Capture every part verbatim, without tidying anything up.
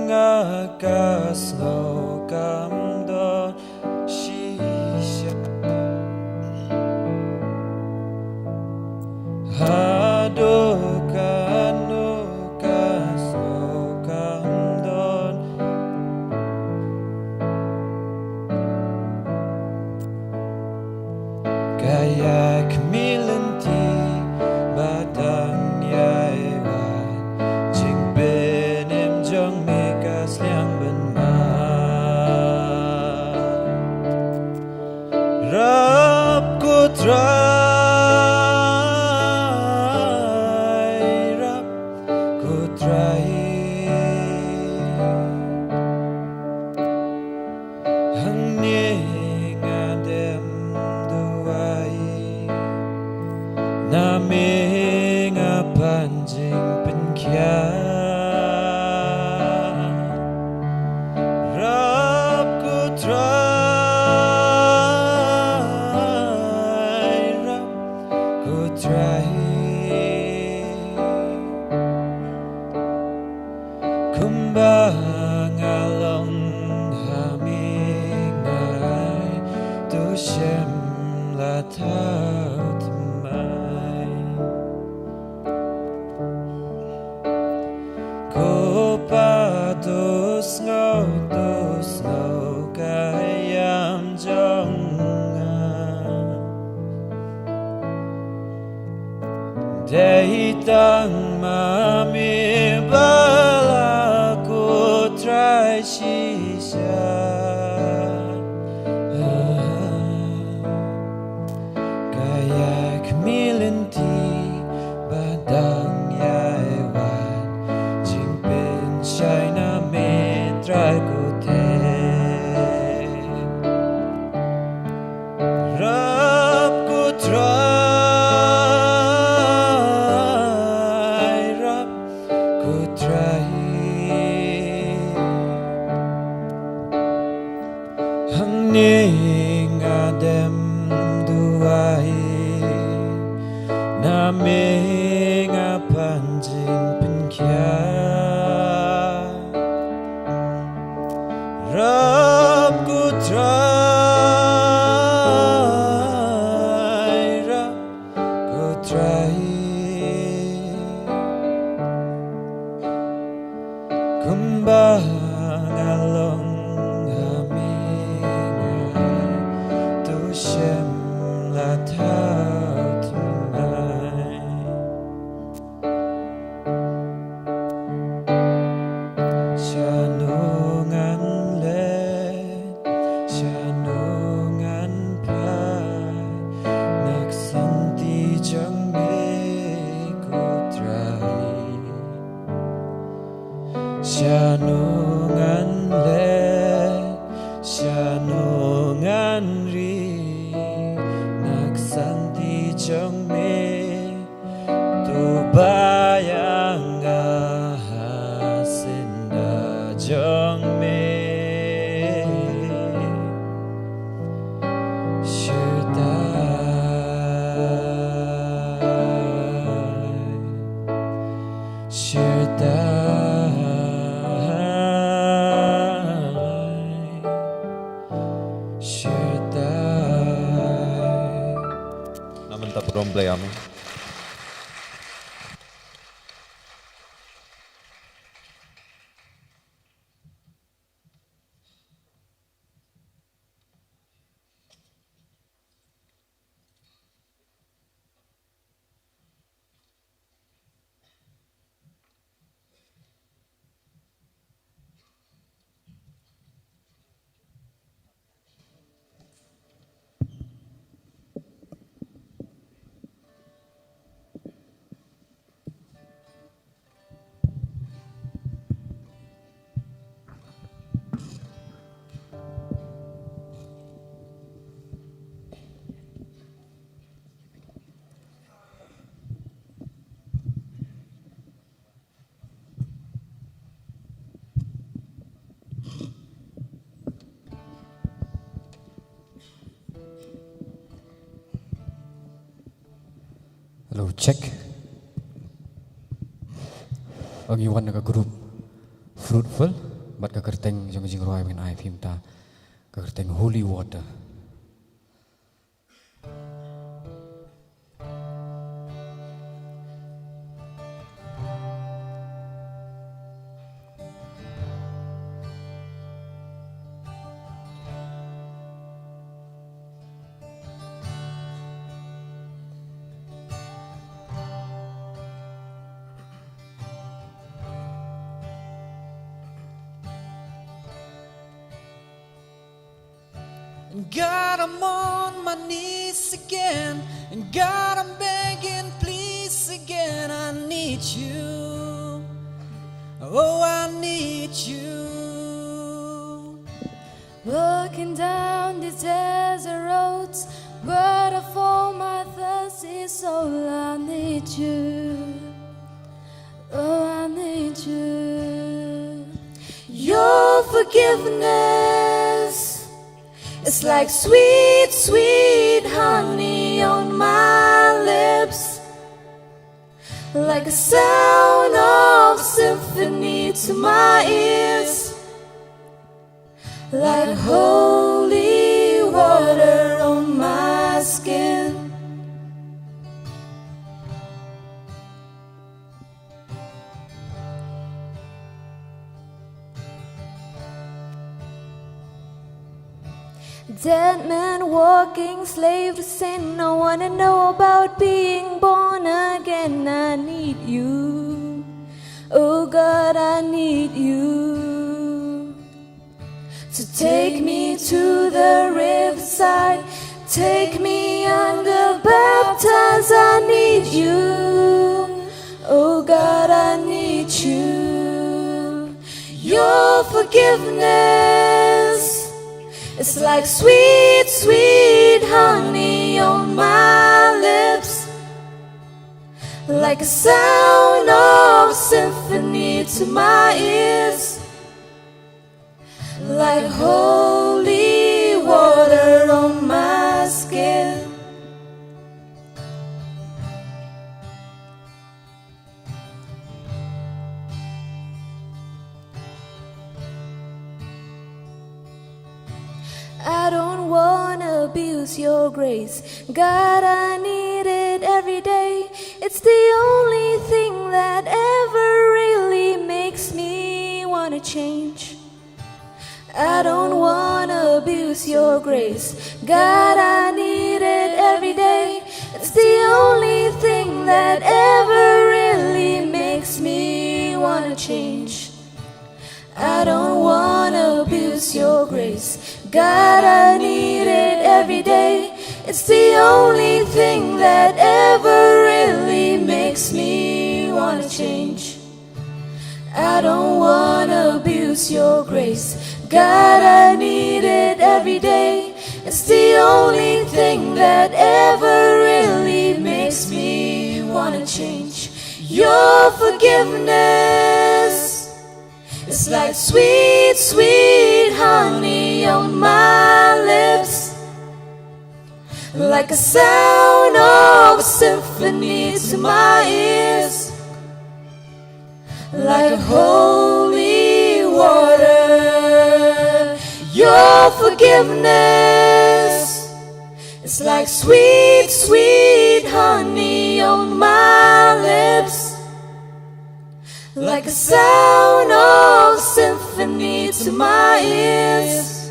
Nga ka sngew kam don shisha. Haduh kano ka sngew kam don. Ka ïa khmih lynti ba dang ïai wan, jingpynim jong me ka sliang ban mad. Rap ko Trai, rap ko Trai. Hangne nga dem duwai, na me nga pan jingpynkhiah. Rap ko Trai, rap ko Trai. Kumba nga long ha me nga ai, to shem la thaw thymmai. Ko Pa, to sngew, to sngew ka ïam jong nga. Dei tang ma me ba la ko Trai shisha. Ka ïa khmih lynti ba dang ïai wan, jingpynshai na me Trai ko Trai. Rap ko Trai, rap ko Trai. Hangne nga dem duwai, na me nga pan jingpynkhiah. Rap ko Trai, rap ko Trai. Kumba nga long ha me nga ai, to shem la thaw thymmai. Shano ngan leit, shano ngan phai, na ksanti jong me ko Trai. Shano ngan leit, shano ngan ri, na ksanti jong me. To ba ïa nga ha synda jong me. Shirtai, shirtai, shirtai. Na mynta pdom blei ame. Hello, check. Ong i wan na ka group Fruitful. Bad ka kyrteng jong ka jingrwai ba ngin ai phi mynta, ka kyrteng Holy Water. God, I'm on my knees again. And God, I'm begging, please again. I need you. Oh, I need you. Walking down the desert roads, water for my thirst is all I need you. Oh, I need you. Your forgiveness is like sweet, sweet honey on my lips, like a sound of symphony to my ears, like holy water on my skin. Dead man walking, slave to sin. I wanna know about being born again. I need you. Oh God, I need you. To take me to the riverside, take me under, baptize, I need you. Oh God, I need you. Your forgiveness is like sweet, sweet honey on my lips, like a sound of symphony to my ears, like holy water on my skin. I don't wanna abuse your grace. God, I need it every day. It's the only thing that ever really makes me wanna change. I don't wanna abuse your grace. God, I need it every day. It's the only thing that ever really makes me wanna change. I don't wanna abuse your grace. God, I need it every day. It's the only thing that ever really makes me wanna change. I don't wanna abuse your grace. God, I need it every day. It's the only thing that ever really makes me wanna change. Your forgiveness is like sweet, sweet honey on my lips, like a sound of a symphony to my ears, like holy water. Your forgiveness is like sweet, sweet honey on my lips, like a sound of symphony to my ears,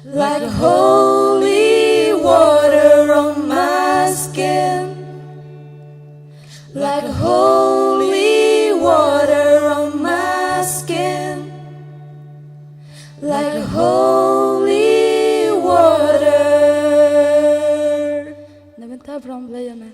like holy water on my skin, like holy water on my skin, like holy water. Na mynta burom Blei ïa me.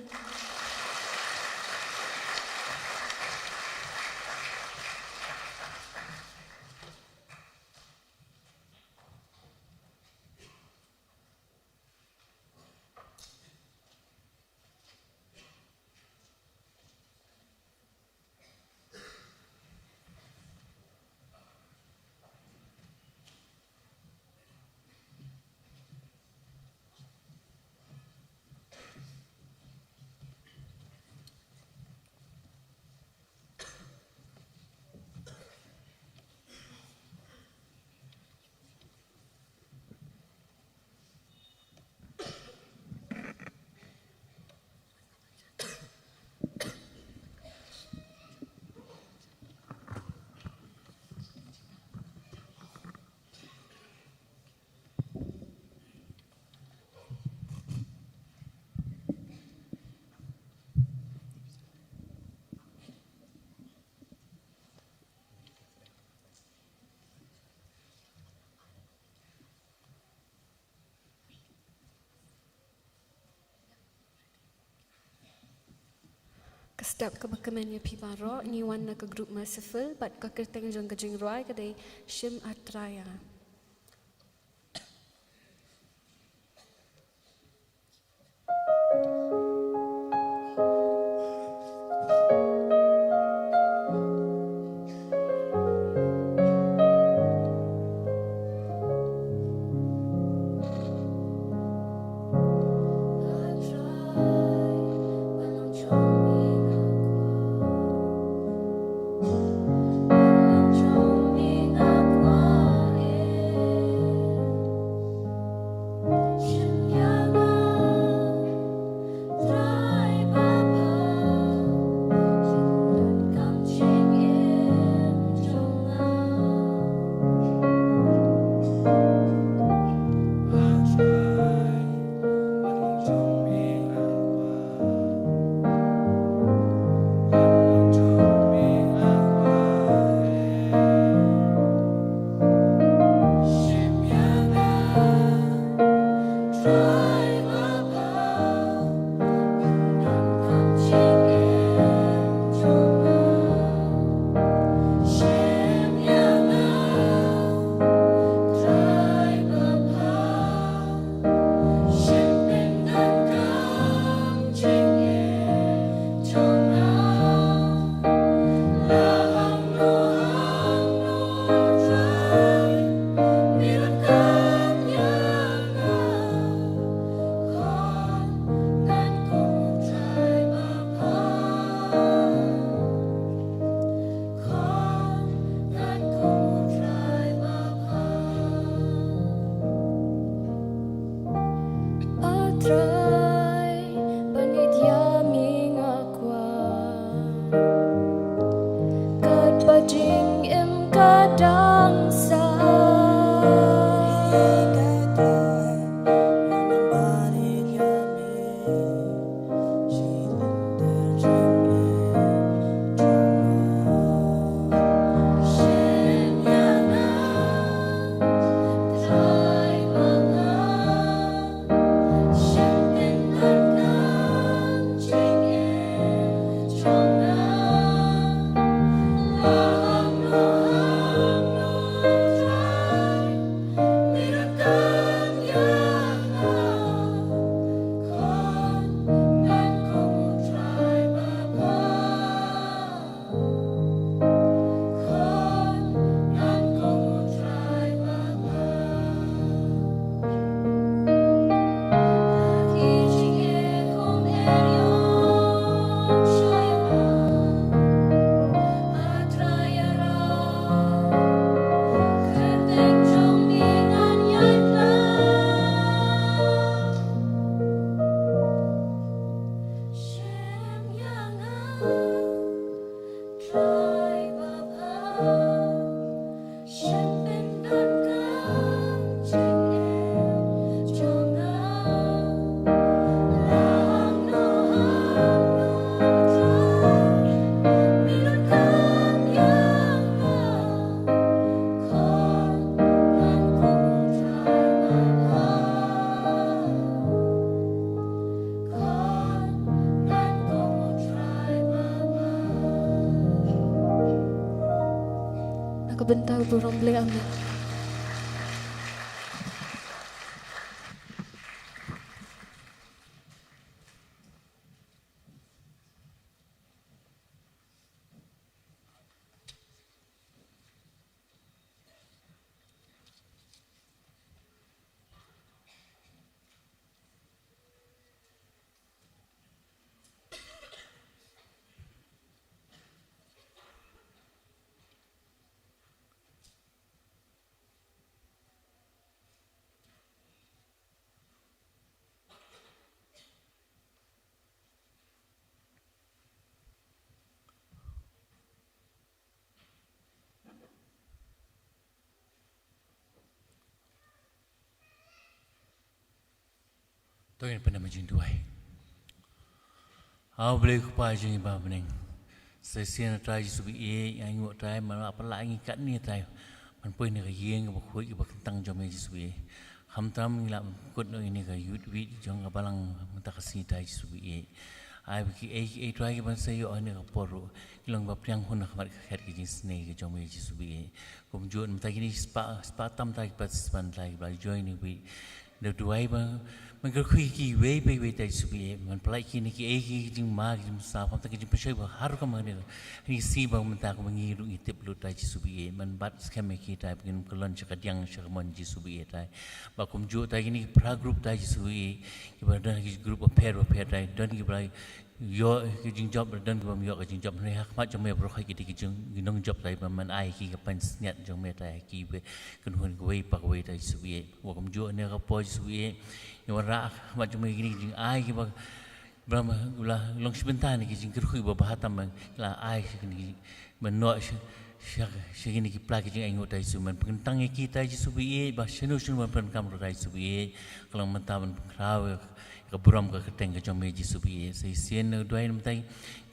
Step kaba kmen ïa phi baroh, ngi wan na ka group Merciful, bad ka kyrteng jong ka jingrwai ka dei Shim A Trai. A Trai, ban ïeit ïa me nga kwah. Katba jingim ka dang sah. Na ka bynta u burom Blei, amen. To ngin pyndem ha jingduwai. A Blei Kpa jong ngi ba ha bneng. Sa shisien Trai Jisu ba ïeit, nga ainguh Trai, man la pynlah ngi katne Trai. Ban poi na ka ïing kaba khuid kaba kyntang jong me Jisu ba ïeit. Khamtam ngi la kut noh ïa kane ka youth week jong ka balang mynta ka sngi Trai Jisu ba ïeit. Ai ba kiei kiei trai kiban sa ïoh ha kane ka por ruh ki long ba pdiang hun ha khmat ka khet ka jingsnei ka jong me Jisu baieit. Kumjuh mynta kine spah, spah tam trai ki participant trai kiba la join ne baieit. Da duwai ba man kyrkhu ïa kiwei pa iwei trai Jisu baieit. Man pynlait ki na kiei kiei ki jingma ki jingmynsaw, khamtam ki jingpynshoi ba har rukom ha kane ka sngi ba mynta kumba ngi ruh ngi tip lut trai Jisu baieit. Man bat skhem ïa ki trai ba kin kyllon sha ka diang sha ka mon Jisu baieit trai. Ba kumjuh trai kine ki pra group trai Jisu baieit. Kiba don ki group bapher bapher trai, don kiba la ïoh ki jingjop, don kibym ïoh ki jingjop. Hynrei ha khmat jong me baroh ki dei ki jong, ki nongjop trai, ba men ai ki ka pansngiat jong me trai ha ki ba kynhun kawei pa kawei trai Jisu baieit. Ba kumjuh ha kane ka por Jisu baieit, ngi wanrah ha khmat jong me kine ki jingai kiba, ba la long shi bynta na ki jingkyrkhu ba bha tam, ba la ai shi kine ki ban noh sha, sha, sha kine ki pla ki jingainguh trai Jisu. Men pynkyntang ïa ki trai Jisu baieit, ba shano shano ban pyndonkam ruh trai Jisu baieit, ka long mynta ban pynkhraw ïa ka burom ka kyrteng ka jong me Jisu baieit. Sa shisien nga duwai na bynta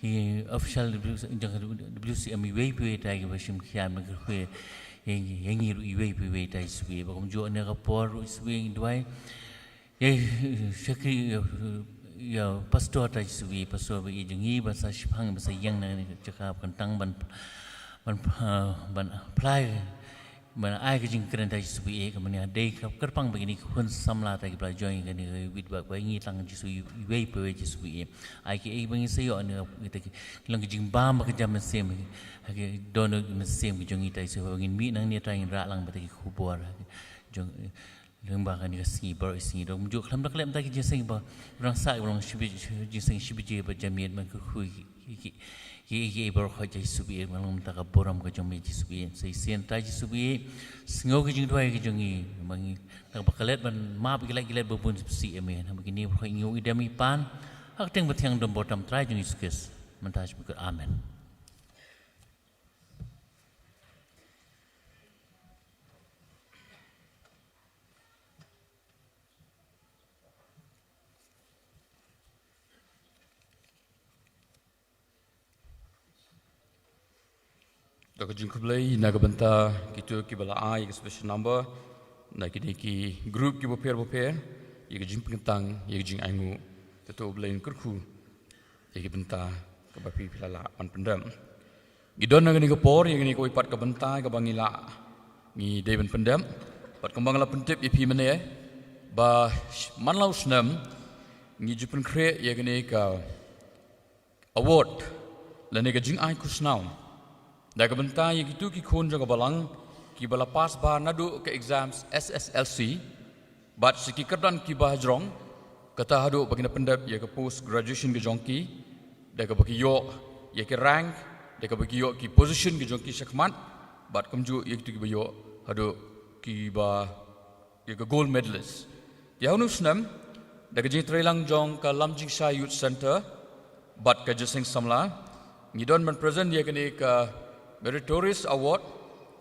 ki official W C M iwei pa iwei trai kiba shim khia, men kyrkhu ïa ngi ruh iwei pa iwei trai Jisu baieit. Ba kumjuh ha kane ka por ruh Jisu baieit ngi duwai ïa, ïa shakri, ïa, ïa pastor trai Jisu baieit, pastor baieit jong ngi, ban sa shipang, ban sa ïeng na kane ka jaka ba kyntang, ban, ban, ah, ban apply, ban ai ka jingkren trai Jisu baieit, ka mane dei ka kyrpang ba kine ki khun samla trai kiba la join kane ka wit ba, ba ngi tang Jisu iwei pa iwei Jisu baieit. Ai kiei ba ngi sa ïoh ne kita ki long ki jingbam ba ka jam mynsiem, ha ki dohnud mynsiem ki jong ngi trai Jisu, ba ngin mih nangne trai ngin rah lang ba kita ki khubor, ha ki jong Lyngba kane ka sngi baroh sngi, dang kumjuh khlem da khlem da ki jingïaseng ba rangsa, ba long shibit, jingïaseng shibit ba jamiat, man kyrkhu ïa ki, ki, ki, ki baroh ka jai subi, man long mynta ka burom ka jong me Jisu baieit. Sa shisien trai Jisu baieit, sngew ki jingduwai ki jong ngi, ba ngi, naba klet ban map ïa ki lait ki lait ba bun shisha ïa me, naba kine baroh ngi ïoh ïa dem ïa pan ha ka kyrteng ba thiang, don bor tam trai jong ngi Jisu Khrist. Mynta shi bikut. Amen. Da ka jingkhublei na ka bynta kito kiba la ai ka special number na kine ki group kiba pher ba pher ïa ka jingpyntang ïa ka jingainguh. Te to U Blei un kyrkhu ïa ki bynta kaba phi phi la lah ban pyndep. Ngi don ha kane ka por ïa kane kawei pat ka bynta kaba ngi lah ngi dei ban pyndep. Bad kumba nga la pyntip ïa phi mynne ba man la u snem ngi ju pynkhreh ïa kane ka award lane ka jingai khusnam da ka bynta ïa kito ki khun jong ka balang kiba la pass bha naduh ka exams S S L C bad sha ki kyrdan kiba hajrong, kata haduh ba kin da pyndep ïa ka post graduation ka jong ki, da kaba ki ïoh ïa ki rank, da kaba ki ïoh ki position ka jong ki shakhmat, bad kumjuh ïa kito kiba ïoh haduh kiba ïa ka gold medalist. Te ha une u snem da ka jingtreilang jong ka Lumjingshire Youth Centre bad ka Jingïaseng Samla, ngi don ban present ïa kane ka Meritorious Award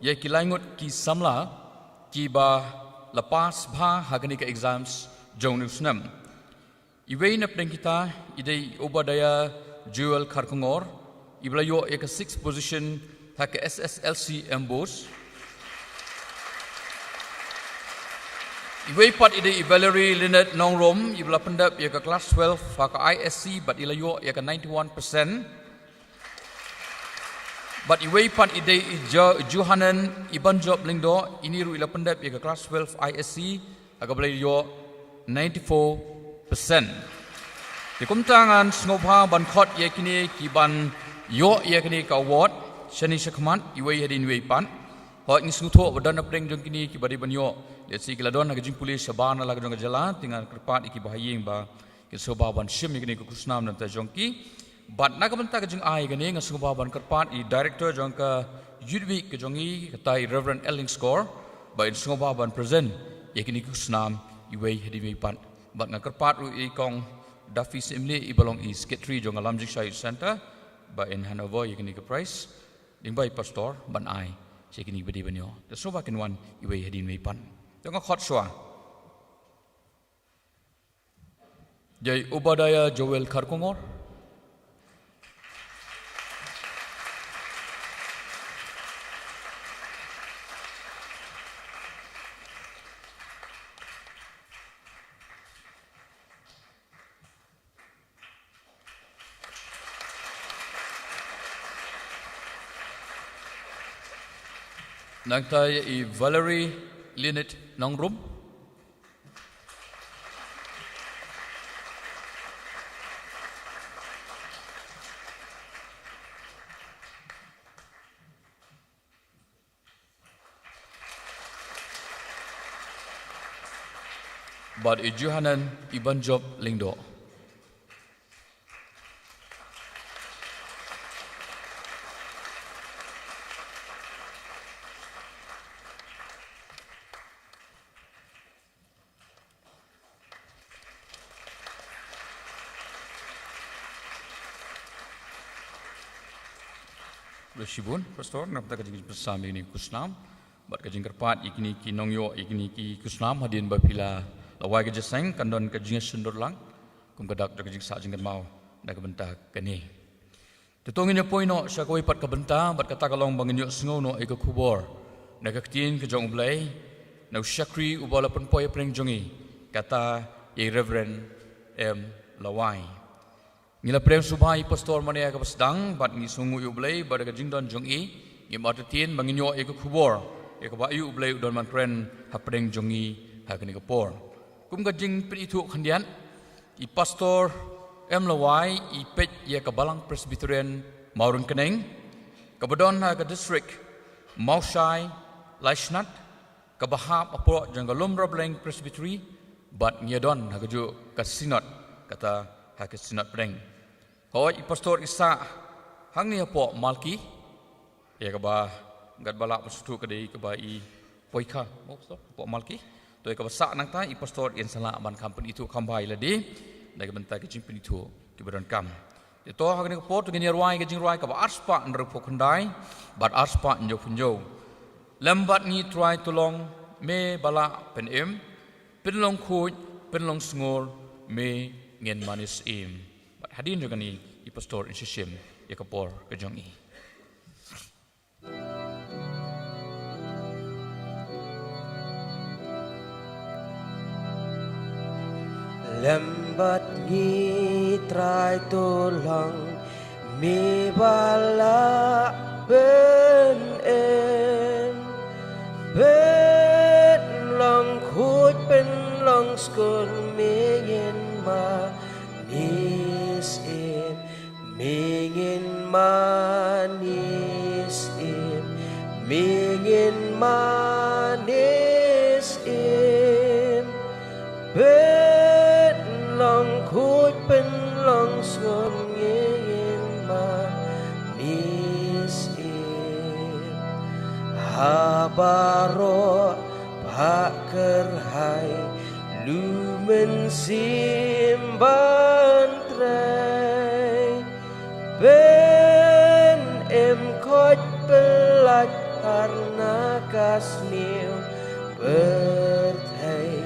ïa ki laingut ki samla kiba la pass bha ha kane ka exams jong une u snem. Iwei na pdeng kita i dei Obadiah Joel Kharkongor, iba la ïoh ïa ka sixth position ha ka S S L C MBOSE. Iwei pat i dei i Valerie Lynette Nongrum, iba la pyndep ïa ka class twelve ha ka I S C bad i la ïoh ïa ka ninety-one percent. Bad iwei pat i dei i Jo-, Johanan Ibanjop Lyngdoh, ini ruh i la pyndep ïa ka class twelve I S C ha kaba la ïoh ninety-four percent. Te kumta ngan sngewbha ban khot ïa kine kiban ïoh ïa kane ka award shane shakhmat, iwei hadien iwei pat. Hooid, ngi sngewthuh ba don na pdeng jong kine kiba dei ban ïoh, lehse ki la don ha ka jingpule shabar na la ka jong ka jylla, te ngan kyrpad ïa kiba ha ïing ba kin sngewbha ban shim ïa kane ka khusnam na bynta jong ki. Bad na ka bynta ka jingai kane nga sngewbha ban kyrpad ïa i Director jong ka Youth Week ka jong ngi, kata i Reverend L Lyngskor, ba in sngewbha ban present ïa kane ka khusnam iwei hadien iwei pat. Bad nga kyrpad ruh ïa i Kong Duffy Syiemlieh iba long i Secretary jong ka Lumjingshire Youth Centre, ba in hand over ïa kane ka prize lyngba i Pastor ban ai sha kine kiba dei ban ïoh. Te sngewbha kin wan iwei hadien iwei pat. Te nga khot shuwa. Dei Obadiah Joel Kharkongor. Nangta ïa i Valerie Linit Nongrum. Bad i Johanan Ibanjop Lyngdoh. Khublei shibun, Pastor, na ka bynta ka jingpynsam ïa kine ki khusnam bad ka jingkyrpad ïa kine ki nongïoh, ïa kine ki khusnam hadien ba phi la wai ka jingïaseng, kan don ka jingïaseng dur lang kum ka dak jong ka jingsah jingkynmaw na ka bynta kane. Te to ngin ïa poi noh sha kawei pat ka bynta, bad kata ka long ba ngin ïohsngew noh ïa ka khubor na ka ktien ka jong U Blei na u shakri uba la pynpoi hapdeng jong ngi, kata ïa i Reverend M. Lawai. Ngi la pdiang sngewbha ïa i Pastor mynne ha kaba sdang, bad ngi sngewnguh ïa U Blei ba da ka jingdon jong i ngim artatien ba ngin ïoh ïa ka khubor ïa kaba ïa U Blei u don ban kren hapdeng jong ngi ha kane ka por. Kum ka jingpynithuh khyndiat, i Pastor M. Lawai i peit ïa ka Balang Presbyterian Mawryngkneng, kaba don ha ka distrik Mawshai Laishnat, kaba hap hapoh jong ka Lumrableng Presbytery, bad ngi ïa don ha kajuh ka Synod, kata ha ka Synod pdeng. Hooid, i Pastor i sah hangne hapoh Malki, ïa kaba katba lah pynsngewthuh ka dei kaba i Poikha, mo Pastor, hapoh Malki. To ïa kaba sah nangta i Pastor in sa lah ban kham pynithuh kham bha ïa lade na ka bynta ka jingpynithuh kiba donkam. Te to ha kane ka por to ngin ïa rwai ka jingrwai kaba arspah hynriewphew khyndai bad arspah hynñiewphew hynñiew. Lem bad ngi Trai, to long me ba la pynim, pynlong khuid, pynlong sngur, me ngin mane syiem. Bad hadien jong kane i Pastor in sa shim ïa ka por ka jong i. Lem bad ngi Trai, to long me ba la pynim, pynlong khuid, pynlong sngur, me ngin mane syiem. Me ngin mane syiem, me ngin mane syiem. Pynlong khuid, pynlong sngur, me ngin mane syiem. Ha baroh ba kyrhai, lu mynsiem ban trei. Pynim, khuid, pyllait, phar na ka sniew pyrthei,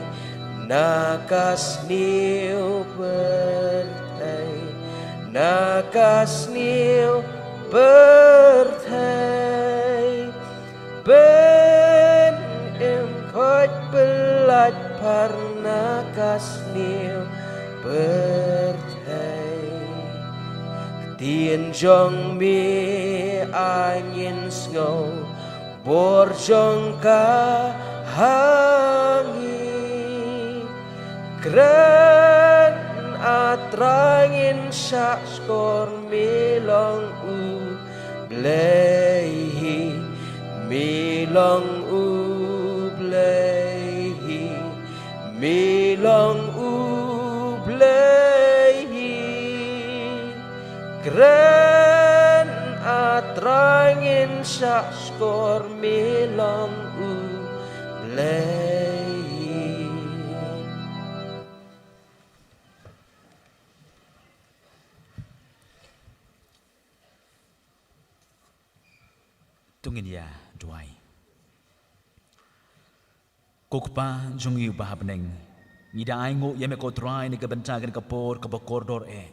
na ka sniew pyrthei, na ka sniew pyrthei. Pynim, khuid, pyllait, phar na ka sniew pyrthei. Ktien jong me ai ngin sngew, bor jong ka ha ngi. Kren, A Trai, ngin shahshkor, me long U Blei hi, me long U Blei hi, me long U Blei hi. Kren, A Trai, ngin shahshkor, me long U Blei hi. To ngin ïa duwai. Ko Kpa jong ngi uba ha bneng, ngi da ainguh ïa me ko Trai na ka bynta kane ka por kaba kordor eh,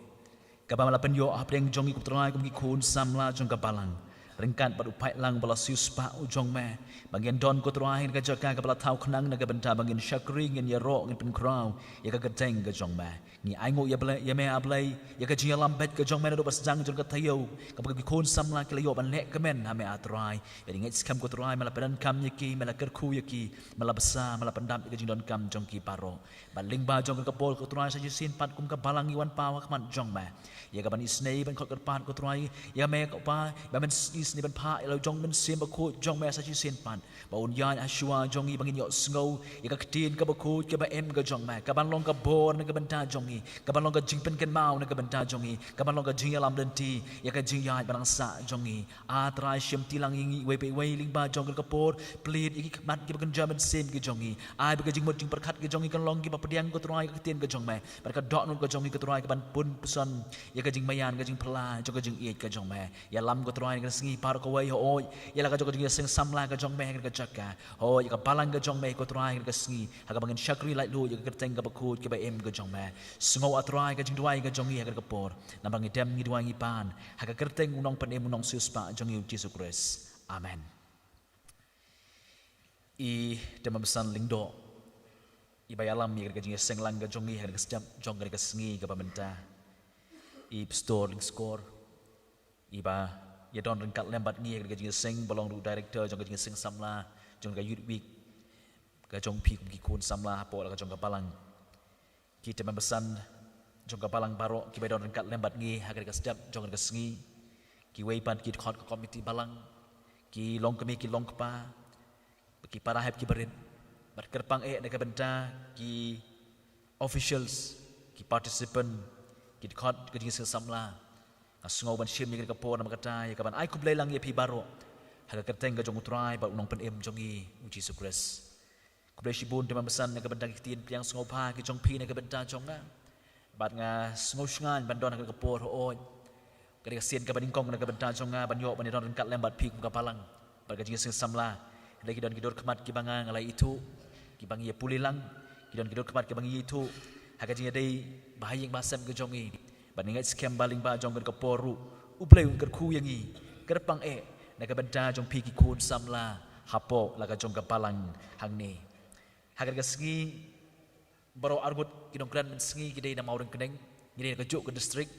kaba me la pynïoh hapdeng jong ngi ko Trai kum ki khun samla jong ka balang. ryngkat bad u paidlang ba la siewspah u jong me, ba ngin don, ko Trai, ha ka jaka kaba la thaw khnang na ka bynta ba ngin shakri, ngin ïaroh, ngin pynkhraw ïa ka kyrteng ka jong me. Ngi ainguh ïa Blei, ïa me, A Blei, ïa ka jingïalam beit ka jong me naduh ba sdang jong ka taïew, kaba ki khun samla ki la ïoh ban leh kmen ha me, A Trai. Ïa, ngi ngeit skhem, ko Trai, me la pyndonkam ïa ki, me la kyrkhu ïa ki, me la bsa, me la pyndap ïa ka jingdonkam jong ki baroh. Bad lyngba jong ka por, ko Trai, sa shisien pat kum ka balang ngi wan paw ha khmat jong me ïa kaban isynei ban khot kyrpad, ko Trai, ïa me, ko Pa, ba men isynei ban phah ïa la u jong Mynsiem Bakhuid jong me sa shisien pat, ba un ïaid ha shuwa jong ngi, ba ngin ïohsngew ïa ka ktien kaba khuid kaba im ka jong me, kaban long ka bor na ka bynta jong ngi, kaban long ka jingpynkynmaw na ka bynta jong ngi, kaban long ka jingïalam lynti ïa ka jingïaid balangsah jong ngi. A Trai, shim ti lang ïa ngi iwei pa iwei lyngba jong ka por, plie ïa ki khmat kiba kynja mynsiem ki jong ngi. Ai ba ka jingmut jingpyrkhat ki jong ngi kan long kiba pdiang, ko Trai, ka ktien ka jong me, bad ka dohnud ka jong ngi, ko Trai, kaban pun puson ïa ka jingmaïan, ka jingphylla jong ka jingïeit ka jong me. Ïalam, ko Trai, ha ka sngi baroh kawei, hooid ïa la ka jong ka jingïaseng samla ka jong me ha ka jaka, hooid ïa ka balang ka jong me, ko Trai, ha ka sngi, ha kaba ngin shakri laitluid ïa ka kyrteng kaba khuid kaba im ka jong me. Sngew, A Trai, ka jingduwai ka jong ngi ha ka por, namar ngi dem, ngi duwai, ngi pan ha ka kyrteng u Nongpynim, u Nongsiewspah jong ngi, u Jisu Khrist. Amen. I Te Mambasan Lyngdoh, iba ïalam ïa ka jingïaseng lang ka jong ngi ha ka step jong ka sngi kaba mynta. I Pastor Lyngskor, iba ïadon ryngkat lem bad ngi ha ka jingïaseng, ba long ruh director jong ka jingïaseng samla jong ka Youth Week ka jong phi kum ki khun samla hapoh la ka jong ka balang. Ki Te Mambasan jong ka balang baroh kiba ïadon ryngkat lem bad ngi ha ka step jong ka sngi. Kiwei pat ki dkhot ka komiti balang, ki longkmie ki longkpa, ki para hep ki barit, bad kyrpang eh na ka bynta ki officials, ki participant, ki dkhot ka jingïaseng samla. Nga sngew ban shim ïa ka por namar kata ïa kaban ai khublei lang ïa phi baroh ha ka kyrteng ka jong u Trai bad u Nongpynim jong ngi, u Jisu Khrist. Khublei shibun, Te Mambasan, na ka bynta ki ktien pdiang sngewbha ki jong phi na ka bynta jong nga. Bad nga sngew shngaiñ ban don ha ka por, hooid, ka dei ka sien kaba nyngkong na ka bynta jong nga ban ïoh ban ïadon ryngkat lem bad phi kum ka balang bad ka jingïaseng samla. Hynrei ki don ki dur khmat kiba nga, nga la ithuh, kiba ngi ïa pule lang. Ki don ki dur khmat kiba ngi ïa ithuh ha ka jingïadei ba ha ïing ba ha sem ka jong ngi. Bad nga ngeit skhem ba lyngba jong ka por ruh U Blei un kyrkhu ïa ngi, kyrpang eh na ka bynta jong phi ki khun samla hapoh la ka jong ka balang hangne. Ha ka sngi, baroh arngut ki nongkren mynsngi ki dei na Mawryngkneng, ngi dei na kajuh ka district,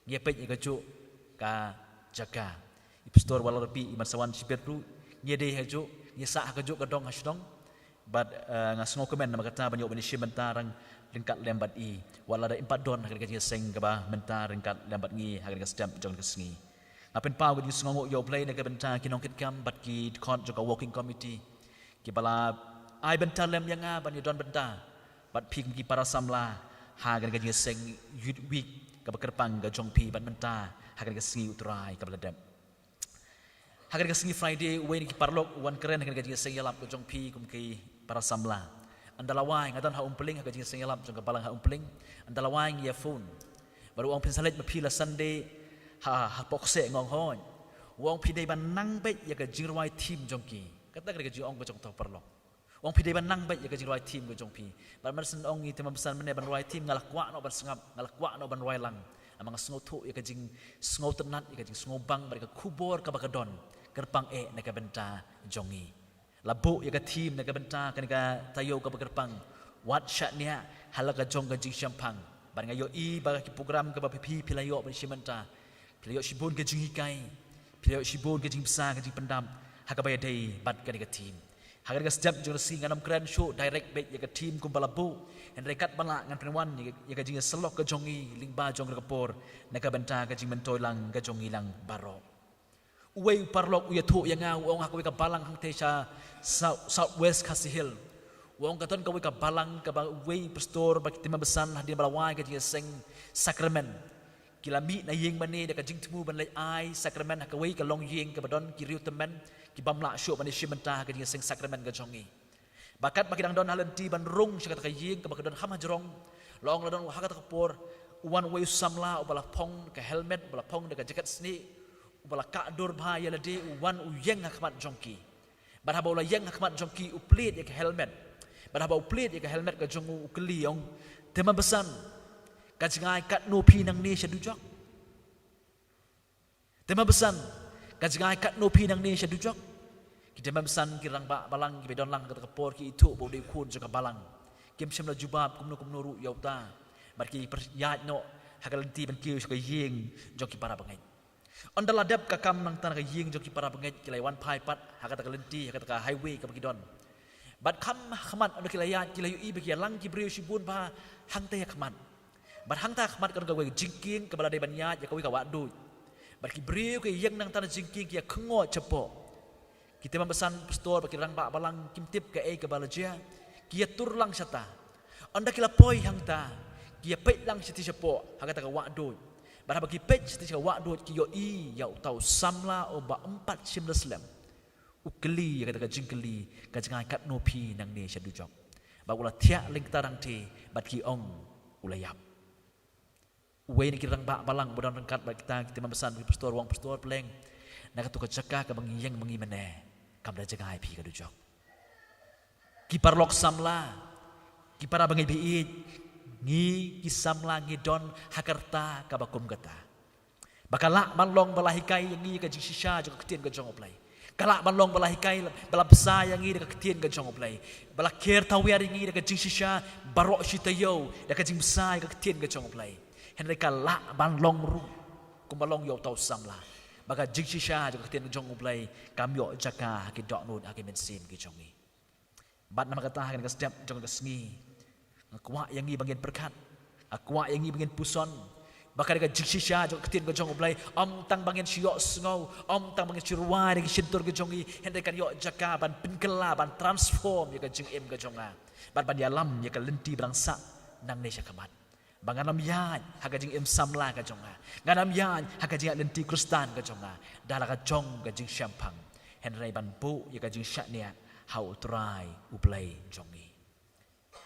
ngi ïa peit ïa kajuh ka jaka. I Pastor Walarpi i man sa wan shibit ruh, ngi ïa dei ha kajuh, ngi ïa sah ha kajuh ka dong ha shnong. Bad, eh, nga sngewkmen namar kata ban ïoh ban ïashim bynta ryngkat lem bad i, wat lada im pat don ha ka jingïaseng kaba mynta ryngkat lem bad ngi ha ka step jong ka sngi. Nga pynpaw ka jingsngewnguh ïa U Blei na ka bynta ki nongkitkam bad ki dkhot jong ka working committee, kiba la ai bynta lem ïa nga ban ïadon bynta bad phi kum ki para samla ha ka jingïaseng Youth Week kaba kyrpang ka jong phi bad mynta ha ka sngi U Trai kaba la dep. Ha ka sngi Friday, uwei na ki paralok u wan kren ha ka jingïaseng ïalap ka jong phi kum ki para samla. Ynda la wai, nga don ha Umpling ha ka jingïaseng ïalap jong ka balang ha Umpling. Ynda la wai ngi ïa phone. Bad u ong, phin sa leit ma phi la Sunday ha, hapoh kseh? Nga ong hooid. U ong, phi dei ban nang beit ïa ka jingrwai theme jong ki. Kata ka dei ka jingong ka jong uta u paralok. U ong, phi dei ban nang beit ïa ka jingrwai theme ka jong phi. Bad mar shen ong i Te Mambasan mynne ban rwai theme, nga la kwah noh ban sngap, nga la kwah noh ban rwai lang. Namar nga sngewthuh ïa ka jingsngewtynnat, ïa ka jingsngewbang bad ïa ka khubor kaba ka don, kyrpang eh na ka bynta jong ngi. La buh ïa ka theme na ka bynta kane ka taïew kaba kyrpang, Wat Shaniah ha la ka jong ka jingshemphang. Bad nga ïohi ba ki program kaba phi, phi, phi la ïoh ban shim bynta, phi la ïoh shibun ka jinghikai, phi la ïoh shibun ka jingbsa, ka jingpyndap ha kaba ïadei bad kane ka theme. Ha kane ka step jong ka sngi ngan ym kren shuh direct beit ïa ka theme kumba la buh, hynrei katba lah ngan pynwan ïa ka, ïa ka jingïasyllok ka jong ngi lyngba jong ka por na ka bynta ka jingmyntoi lang ka jong ngi lang baroh. Uwei u paralok u ïathuh ïa nga, u ong ha kawei ka balang hangtei sha South, South West Khasi Hills. U ong ka don kawei ka balang kaba uwei u pastor bad ki Te Mambasan hadien ba la wai ka jingïaseng sakramen, ki la mih na ïing mane da ka jingthmu ban leit ai sakramen ha kawei ka longïing kaba don ki riew tymmen, ki bym lah shuh ban ïashim bynta ha ka jingïaseng sakramen ka jong ngi. Bad katba ki dang don ha lynti ban rung sha kata ka ïing kaba ka don kham hajrong, la ong la don ha kata ka por u wan uwei u samla uba la phong ka helmet, uba la phong da ka jaket snieh, uba la kah dur bha ïa lade, u wan u ïeng ha khmat jong ki. Bad haba u la ïeng ha khmat jong ki, u plied ïa ka helmet. Bad haba u plied ïa ka helmet ka jong u, u kylli, ong, Te Mambasan, ka jngai katno phi nangne sha dujok? Te Mambasan, Ka jngai katno phi nangne sha dujok. Ki tymmen basan, ki rangbah balang kiba don lang ha kata ka por ki ithuh ba u dei u khun jong ka balang. Kim shym la jubab kumno kumno ruh ïa uta. Bad ki pyrshah noh ha ka lynti ban kiew sha ka ïing jong ki para bangeit. Ynda la dep ka kam nangta na ka ïing jong ki para bangeit, ki la wan phai pat ha kata ka lynti, ha kata ka highway kaba ki don. Bad kham ha khmat ynda ki la ïaid, ki la ïohi ba ki ïalang ki briew shibun bha hangta ha khmat. Bad hangta ha khmat ka don kawei ka jingkieng kaba la dei ban ïaid ïa kawei ka wahduid. Bad ki briew ki ïeng nangta na jingkieng, ki ïa khynñiot shapoh. Ki tymmen basan, pastor bad ki rangbah balang kim tip kaei kaba la jia. Ki ïa tur lang shata. Ynda ki la poi hangta, ki ïa peit lang shati shapoh ha kata ka wahduid. Bad haba ki peit shati sha ka wahduid, ki ïohi ïa uta u samla uba ym pat shym la slem. U kylli ïa kata ka jingkylli, ka jngai katno phi nangne sha dujok. Bad u la thiah lyngktar hangta, bad ki ong u la ïap. Uwei na ki rangbah balang ba don ryngkat bad kita, ki tymmen basan, ki pastor, u ong, pastor, pleng, na kato ka jaka kaba ngi ïeng ma ngi mynne, kam da jngai phi ka dujok. Ki paralok samla, ki para bangeit ba ïeit, ngi ki samla ngi don ha ka rta kaba kum kata. Ba ka lah ban long ba la hikai ïa ngi ka jingshisha jong ka ktien ka jong U Blei. Ka lah ban long ba la hikai, ba la bsa ïa ngi da ka ktien ka jong U Blei. Ba la ker tawiar ïa ngi da ka jingshisha baroh shi taïew da ka jingbsa ïa ka ktien ka jong U Blei. Hynrei ka lah ban long ruh kumba long ïa uta u samla, ba ka jingshisha jong ka ktien ka jong U Blei kam ïoh jaka ha ki dohnud, ha ki mynsiem ki jong ngi. Bad namar kata ha kane ka step jong ka sngi, nga kwah ïa ngi ba ngin pyrkhat, nga kwah ïa ngi ba ngin puson ba ka dei ka jingshisha jong ka ktien ka jong U Blei, ym tang ba ngin shu ïohsngew, ym tang ba ngin shu rwai da ki shyntur ki jong ngi, hynrei kan ïoh jaka ban pynkylla, ban transform ïa ka jingim ka jong nga, bad ban ïalam ïa ka lynti ba dang sah nangne sha khmat. Ba ngan ym ïaid ha ka jingim samla ka jong nga, ngan ym ïaid ha ka jingïaid lynti Khristan ka jong nga, da la ka jong ka jingshemphang, hynrei ban buh ïa ka jingshaniah ha U Trai U Blei jong ngi.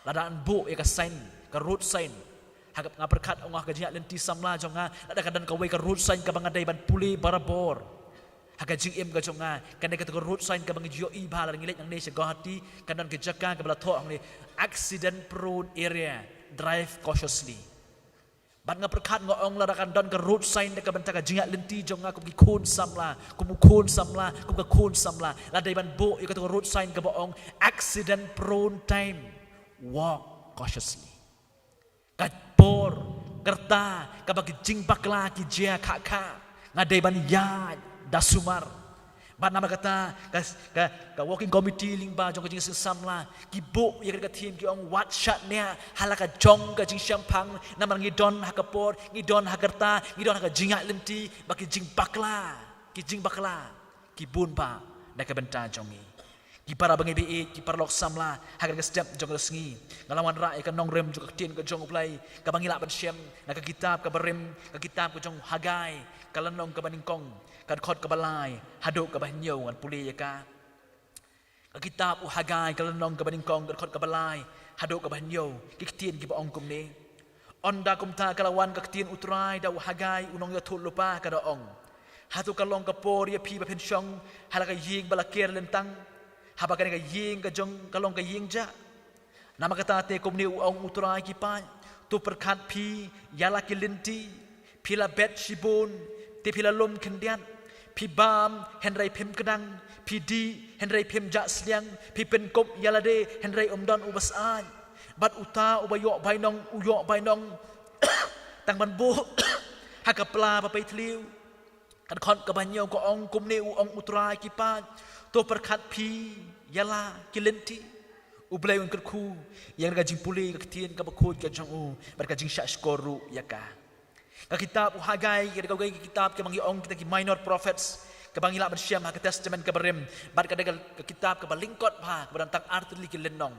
Lada ngan buh ïa ka sign, ka road sign, ha ka, nga pyrkhat, ong, ha ka jingïaid lynti samla jong nga, lada ka don kawei ka road sign kaba nga dei ban pule barabor ha ka jingim ka jong nga, kane ka road sign kaba ngi ju ïohi ba lada ngi leit nangne sha Guwahati, ka don ka jaka kaba la thoh hangne, accident prone area, drive cautiously. Bad nga pyrkhat, nga ong, lada kan don ka road sign na ka bynta ka jingïaid lynti jong nga kum ki khun samla, kum u khun samla, kum ka khun samla, la dei ban buh ïa kato ka road sign kaba ong, accident prone time, walk cautiously. Ka por, ka rta kaba ki jingbakla ki jia khah khah, nga dei ban ïaid da sumar. Bad namar kata ka, ka, ka working committee lyngba jong ka Jingïaseng Samla ki buh ïa ka theme, ki ong, wat shaniah ha la ka jong ka jingshemphang, namar ngi don ha ka por, ngi don ha ka rta, ngi don ha ka jingïaid lynti ba ki jingbakla, ki jingbakla ki bun bha na ka bynta jong ngi. Ki para bangeit ba ïeit, ki paralok samla, ha kane ka step jong ka sngi, nga la wanrah ïa ka nongrim jong ka ktien ka jong U Blei kaba ngi lah ban shem na ka kitab kaba rim, ka kitab ka jong u Hagai, ka lynnong kaba nyngkong, ka dkhot kaba lai haduh kaba hynñiew. Ngan pule ïa ka. Ka kitab u Hagai, ka lynnong kaba nyngkong, ka dkhot kaba lai haduh kaba hynñiew. Ki ktien kiba ong kumne: Ynda kumta ka la wan ka ktien U Trai da u Hagai u nongïathuhlypa, ka da ong: Hato ka long ka por ïa phi ba phin shong ha la ka ïing ba la ker lyntang, haba kane ka ïing ka jong ka long ka ïing jah? Namar kata te kumne u ong U Trai ki paid: To pyrkhat phi ïa la ki lynti, phi la bet shibun, te phi la lum khyndiat, phi bam hynrei phim kdang, phi dih hynrei phim jah sliang, phi pynkup ïa lade hynrei ym don uba syaid, bad uta uba ïoh bainong u ïoh bainong tang ban buh ha ka pla ba pei thliew. Ka dkhot kaba hynñiew ka ong kumne u ong U Trai ki paid: To pyrkhat phi ïa la ki lynti. U Blei un kyrkhu ïa ka jingpule ka ktien kaba khuid ka jong u bad ka jingshahshkor ruh ïa ka. Ka kitab u Hagai ka dei kawei ka kitab kaba ngi ong kita ki minor prophets, kaba ngi lah ban shem ha ka Testament kaba rim, bad ka dei ka kitab kaba lyngkot bha, kaba don tang ar tylli ki lynnong.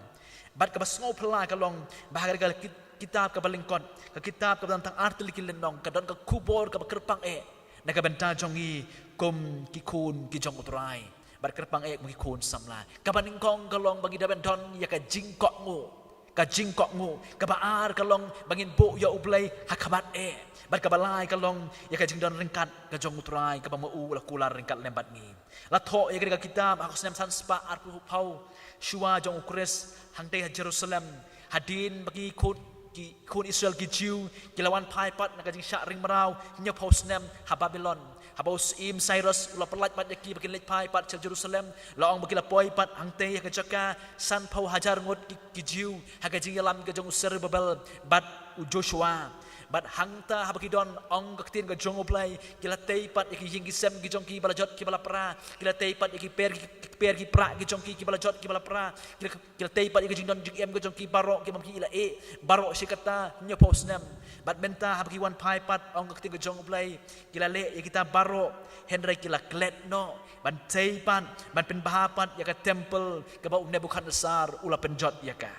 Bad kaba sngewphylla ka long ba ha ka dei ka ki-, kitab kaba lyngkot, ka kitab kaba don tang ar tylli ki lynnong, ka don ka khubor kaba kyrpang eh na ka bynta jong ngi kum ki khun ki jong U Trai, bad kyrpang eh kum ki khun samla. Kaba nyngkong ka long ba ngi dei ban don ïa ka jingkohnguh, ka jingkohnguh. Kaba ar ka long ba ngin buh ïa U Blei ha khmat eh, bad kaba lai ka long ïa ka jingdon ryngkat ka jong U Trai kaba ma u la kular ryngkat lem bad ngi. La thoh ïa ka dei ka kitab ha u snem san spah arphew phew shuwa jong U Khrist, hangtei ha Jerusalem, hadien ba ki khun, ki khun Israel ki Jiw ki la wan phai pat na ka jingshah ring mraw hynñiew phew snem ha Babilon. Haba u Syiem Cyrus u la pyllait pat ïa ki ba kin leit phai pat sha Jerusalem, la ong ba ki la poi pat hangtei ha ka jaka sanphew hajar ngut ki, ki Jiw, ha ka jingïalam ka jong u Zerubbabel bad u Joshua. Bad hangta haba ki don, ong ka ktien ka jong U Blei, ki la tei pat ïa ki ïing ki sem ki jong ki ba la jot ki ba la pra, ki la tei pat ïa ki per ki, ki per ki pra ki jong ki ki ba la jot ki ba la pra, ki la, ki la tei pat ïa ki jingdon jingem ki jong ki baroh ki bym ki la ïeh baroh shi katta hynñiewphew snem. Bad mynta haba ki wan phai pat, ong ka ktien ka jong U Blei, ki la leh ïa kita baroh, hynrei ki la klet noh ban tei pat, ban pynbha pat ïa ka temple kaba u Nebukhadnessar u la pynjot ïa ka.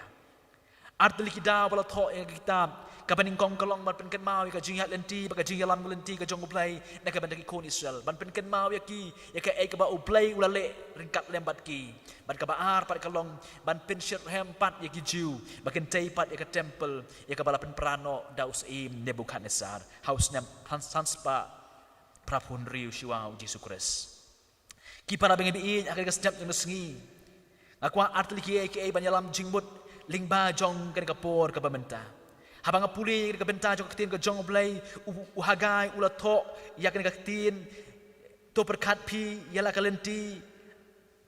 Ar tylli ki daw ba la thoh ïa ka kitab kaba nyngkong ka long ban pynkynmaw ïa ka jingïaid lynti bad ka jingïalam lynti ka jong U Blei na ka bynta ki khun Israel, ban pynkynmaw ïa ki ïa kaei kaba U Blei u la leh ryngkat lem bad ki. Bad kaba ar pat ka long ban pynshitrhem pat ïa ki Jiw ba kin tei pat ïa ka temple ïa kaba la pynpra noh da u Syiem Nebukhadnessar ha u snem san, san spah phra phew hynriew shuwa u Jisu Khrist. Ki para bangeit, ha kane ka step jong ka sngi, nga kwah ar tylli kiei kiei ban ïalam jingmut lyngba jong kane ka por kaba mynta. Haba nga pule ïa kane ka bynta jong ka ktien ka jong U Blei, u, u Hagai u la thoh ïa kane ka ktien, to pyrkhat phi ïa la ka lynti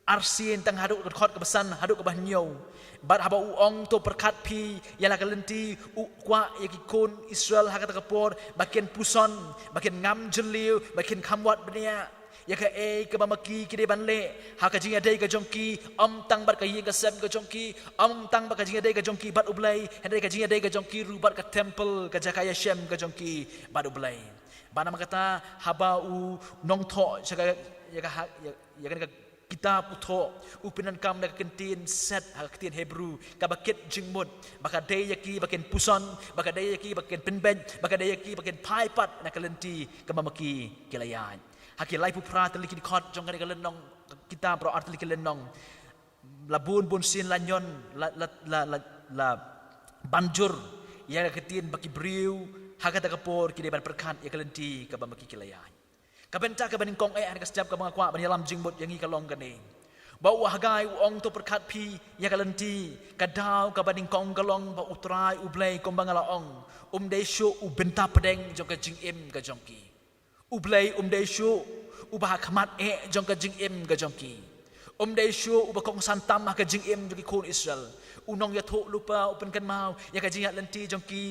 arsien tang haduh ka dkhot kaba san haduh kaba hynñiew. Bad haba u ong to pyrkhat phi ïa la ka lynti, u kwah ïa ki khun Israel ha kata ka por ba kin puson, ba kin ngam jylliew, ba kin kham wad bniah ïa kaei kaba ma ki ki dei ban leh ha ka jingïadei ka jong ki, ym tang bad ka ïing ka sem ka jong ki, ym tang bad ka jingïadei ka jong ki bad U Blei, hynrei ka jingïadei ka jong ki ruh bad ka temple, ka jaka ïashem ka jong ki bad U Blei. Bad namar kata, haba u nongthoh sha ka, ïa ka ha-, ïa, ïa kane ka kitab u thoh, u pyndonkam da ka ktien set ha ka ktien Hebru kaba kit jingmut, ba ka dei ïa ki ba kin puson, ba ka dei ïa ki ba kin pynbeit, ba ka dei ïa ki ba kin phai pat na ka lynti kaba ma ki ki la ïaid. Ha ki laiphew phra tylli ki dkhot jong kane ka lynnong, kitab Baroh Artylli ki lynnong, la bun bun sien la ñion, la, la, la, la, la ban jur ïa ka ktien ba ki briew ha kata ka por ki dei ban pyrkhat ïa ka lynti kaba ma ki ki la ïaid. Ka bynta kaba nyngkong eh ha kane ka step kaba nga kwah ban ïalam jingmut ïa ngi ka long kane, ba u Hagai u ong to pyrkhat phi ïa ka lynti, ka daw kaba nyngkong ka long ba U Trai U Blei, kumba nga la ong, um dei shuh u bynta pdeng jong ka jingim ka jong ki. U Blei um dei shuh uba ha khmat eh jong ka jingim ka jong ki. Um dei shuh uba kongsan tam ha ka jingim jong ki khun Israel. U nongïathuhlypa u pynkynmaw ïa ka jingïaid lynti jong ki,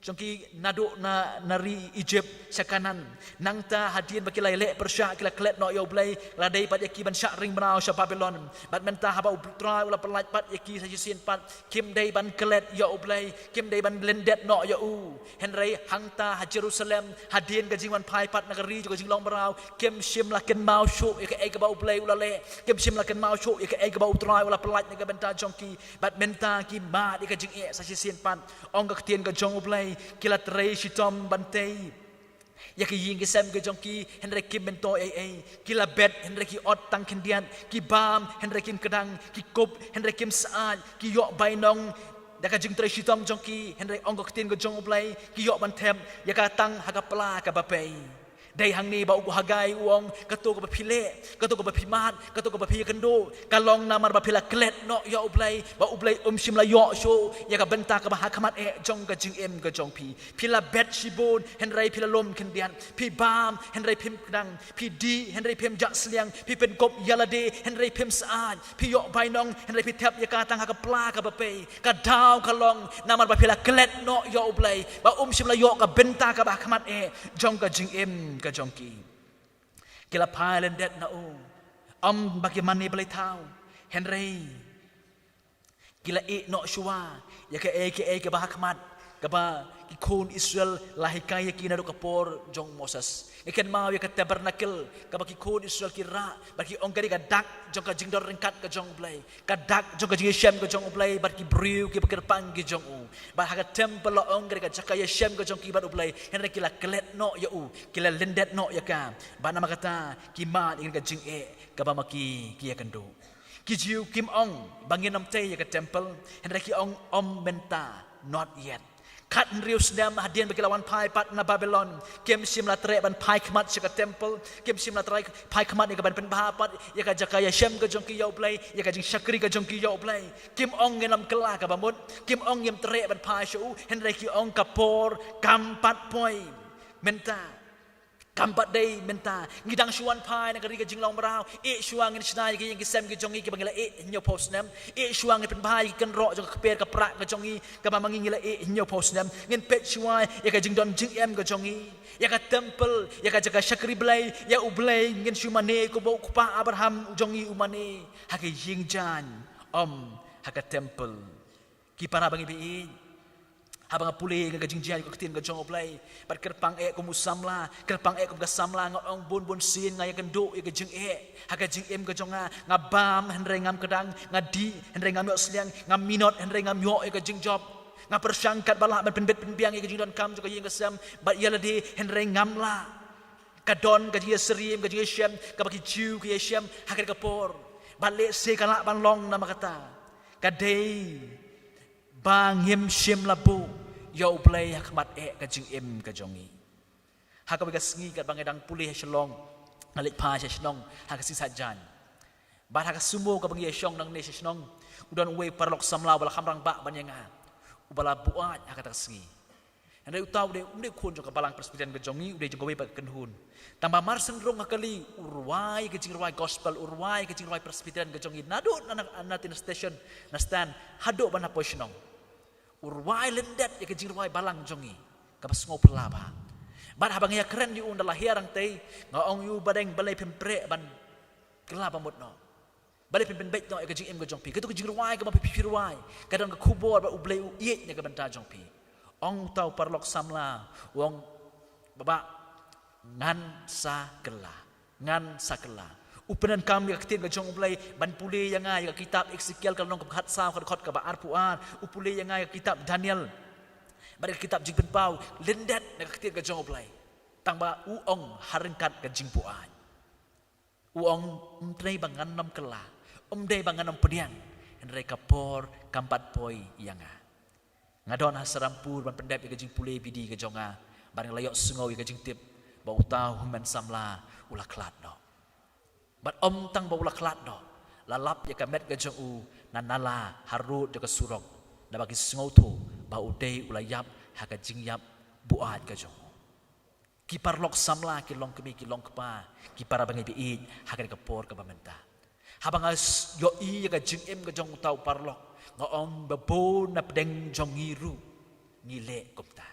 jong ki naduh na, na ri Egypt sha Kanaan. Nangta hadien ba ki la ïaleh pyrshah, ki la klet noh ïa U Blei, la dei pat ïa ki ban shah ring mraw sha Babilon. Bad mynta haba U Trai u la pyllait pat ïa ki sa shisien pat, kim dei ban klet ïa U Blei, kim dei ban lyndet noh ïa u. Hynrei hangta ha Jerusalem, hadien ka jingwan phai pat na ka ri jong ka jinglong mraw, kim shym la kynmaw shuh ïa kaei kaba U Blei u la leh, kim shym la kynmaw shuh ïa kaei kaba U Trai u la pyllait na ka bynta jong ki. Bad mynta ki mad ïa ka jingeh sa shisien pat. Ong ka ktien ka jong U Blei, ki la trei shitom ban tei ïa ki ïing ki sem ki jong ki, hynrei kim myntoi ei ei. Ki la bet, hynrei ki ot tang khyndiat. Ki bam, hynrei kim kdang. Ki kup, hynrei kim syaid. Ki ïoh bainong da ka jingtrei shitom jong ki, hynrei ong ka ktien ka jong U Blei, ki ïoh ban thep ïa ka tang ha ka pla kaba pei. Dei hangne ba u Hagai u ong, kato kaba phi leh, kato kaba phi mad, kato kaba phi ïakynduh, ka long namar ba phi la klet noh ïa U Blei, ba U Blei um shym la ïoh shuh ïa ka bynta kaba ha khmat eh jong ka jingim ka jong phi. Phi la bet shibun, hynrei phi la lum khyndiat. Phi bam, hynrei phim kdang. Phi dih, hynrei phim jah sliang. Phi pynkup ïa lade, hynrei phim syaid. Phi ïoh bainong, hynrei phi thep ïa ka tang ha ka pla kaba pei. Ka daw ka long namar ba phi la klet noh ïa U Blei, ba um shym la ïoh ka bynta kaba ha khmat eh jong ka jingim ka jong ki. Ki la phai lyndet na u, ym ba ki mane blei thaw, hynrei ki la ïeh noh shuwa ïa kaei kaei kaba ha khmat, kaba ki khun Israel la hikai ïa ki naduh ka por jong Moses. Ngi kynmaw ïa ka tabernacle kaba ki khun Israel ki rah, ba ki ong ka dei ka dak jong ka jingdon ryngkat ka jong U Blei, ka dak jong ka jingïashem ka jong U Blei bad ki briew kiba kyrpang ki jong u. Bad ha ka temple la ong ka dei ka jaka ïashem ka jong ki bad U Blei, hynrei ki la klet noh ïa u, ki la lyndet noh ïa ka. Bad namar kata ki mad ïa ka jingeh kaba ma ki ki ïakynduh. Ki Jiw kim ong ba ngin ym tei ïa ka temple, hynrei ki ong ym mynta, not yet. Khathynriew snem hadien ba ki la wan phai pat na Babilon, kim shym la treh ban phai khmat sha ka temple, kim shym la treh phai khmat ïa ka ban pynbha pat ïa ka jaka ïashem ka jong ki ïa U Blei, ïa ka jingshakri ka jong ki ïa U Blei. Kim ong ngin ym kylla kaba mut, kim ong ngim treh ban phai sha u, hynrei ki ong ka por kam pat poi. Mynta Kam pat dei mynta, ngi dang shu wan phai na ka ri ka jinglong mraw, eh shuwa ngin shna ïa ki ïing ki sem ki jong ngi kiba ngi la eh hynñiewphew snem, eh shuwa ngin pynbha ïa ki kynroh jong ka kper ka prah ka jong ngi, kaba ma ngi ngi la eh hynñiewphew snem, ngin peit shuwa ïa ka jingdon jingem ka jong ngi, ïa ka temple, ïa ka jaka shakri Blei, ïa U Blei, ngin shu mane kumba u kpa Abraham u jong ngi u mane, ha ka ïing jaiñ, ym ha ka temple. Ki para bangeit ba ïeit, haba nga pule ïa ka jingjia ka ktien ka jong U Blei, bad kyrpang eh kum u samla, kyrpang eh kum ka samla, nga ong bun bun sien nga ïakynduh ïa ka jingeh ha ka jingim ka jong nga, nga bam hynrei ngam kdang, nga dih hynrei ngam ïoh sliang, nga minot hynrei ngam ïoh ïa ka jingjop, nga pyrshang katba lah ban pynbit pynbiang ïa ka jingdonkam jong ka ïing ka sem bad ïa lade hynrei ngam lah. Ka don ka jingïasyriem, ka jingïashem kaba ki Jiw ki ïashem ha kane ka por. Bad lehse ka lah ban long namar kata, ka dei ba ngim shym la buh ïa U Blei ha khmat eh ka jingim ka jong ngi. Ha kawei ka sngi katba nga dang pule ha Shillong, nga leit phai sha shnong ha ka sngi Saitjaiñ. Bad ha ka sumo kaba ngi ïashong nangne sha shnong, u don uwei u paralok samla uba la kham rangbah ban ïa nga, uba la buaid ha kata ka sngi. Hynrei uta u dei, um dei u khun jong ka Balang Presbyterian ka jong ngi, u dei jong kawei pat ka kynhun. Tangba mar shen rung ha kali, u rwai ka jingrwai gospel, u rwai ka jingrwai Presbyterian ka jong ngi, naduh na, na, na tin station, na stand, haduh ba na poi shnong. U rwai lyndet ïa ka jingrwai balang jong ngi, kaba sngew phylla bha. Bad haba nga ïakren ïa u ynda la hiar hangtei, nga ong ïa u, badeng balei phim preh ban kylla ba mut noh. Balei phin pynbeit noh ïa ka jingim ka jong phi. Kato ka jingrwai kaba phi phi rwai, ka don ka khubor ba U Blei u ïeit na ka bynta jong phi. Ong uta u paralok samla, u ong, baba, ngan sa kylla. Ngan sa kylla. U pyndonkam ïa ka ktien ka jong U Blei, ban pule ïa nga ïa ka kitab Esekiel ka lynnong kaba khatsaw, ka dkhot kaba arphew ar. U pule ïa nga ïa ka kitab Daniel, bad ïa ka kitab Jingpynpaw, lyndet na ka ktien ka jong U Blei. Tangba u ong ha ryngkat ka jingbuaid. U ong, ym dei ba ngan ym kylla, ym dei ba ngan ym pdiang, hynrei ka por kam pat poi ïa nga. Nga don ha Serampore ban pyndep ïa ka jingpule B D ka jong nga, bad nga la ïohsngew ïa ka jingtip ba uta u hynmen samla u la khlad noh. Bad ym tang ba u la khlad noh, la lap ïa ka met ka jong u na nala harud jong ka surok, naba ki sngewthuh ba u dei u la ïap ha ka jingïap buaid ka jong u. Ki paralok samla, ki longkmie ki longkpa, ki para bangeit ba ïeit, ha kane ka por kaba mynta, haba nga s-, ïohi ïa ka jingim ka jong uta u paralok, nga ong ba bun na pdeng jong ngi ruh ngi leh kumta.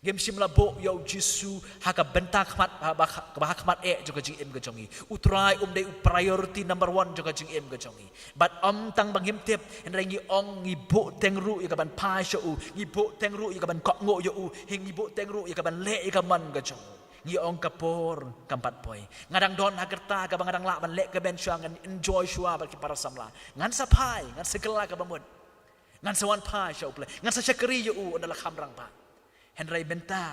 Ngim shym la buh ïa U Jisu ha ka bynta khmat, ha, ba, ha, ba ha khmat eh jong ka jingim ka jong ngi. U Trai um dei u priority number one jong ka jingim ka jong ngi. Bad ym tang ba ngim tip, hynrei ngi ong ngi buh teng ruh ïa kaban phai sha u, ngi buh teng ruh ïa kaban kohnguh ïa u, hi ngi buh teng ruh ïa kaban leh ïa ka mon ka jong u. Ngi ong ka por kam pat poi. Nga dang don ha ka rta kaba nga dang lah ban leh kmen shuwa, ngan enjoy shuwa bad ki para samla. Ngan sa phai, ngan sa kylla kaba mut. Ngan sa wan phai sha U Blei, ngan sa shakri ïa u ynda la kham rangbah. Hynrei mynta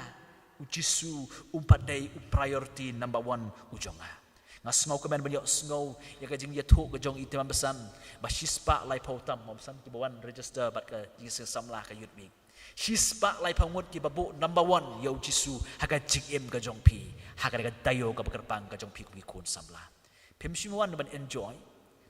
U Jisu um pat dei u priority number one u jong nga. Nga sngewkmen ban ïohsngew ïa ka jingïathuh ka jong i Tymmen Basan, ba shispah laiphew tam, Tymmen Basan kiba wan register bad ka Jingïaseng Samla ka Youth Week. Shispah laiphew ngut kiba buh number one ïa U Jisu ha ka jingim ka jong phi, ha ka taïew kaba kyrpang ka jong phi kum ki khun samla. Phim shym wan ban enjoy,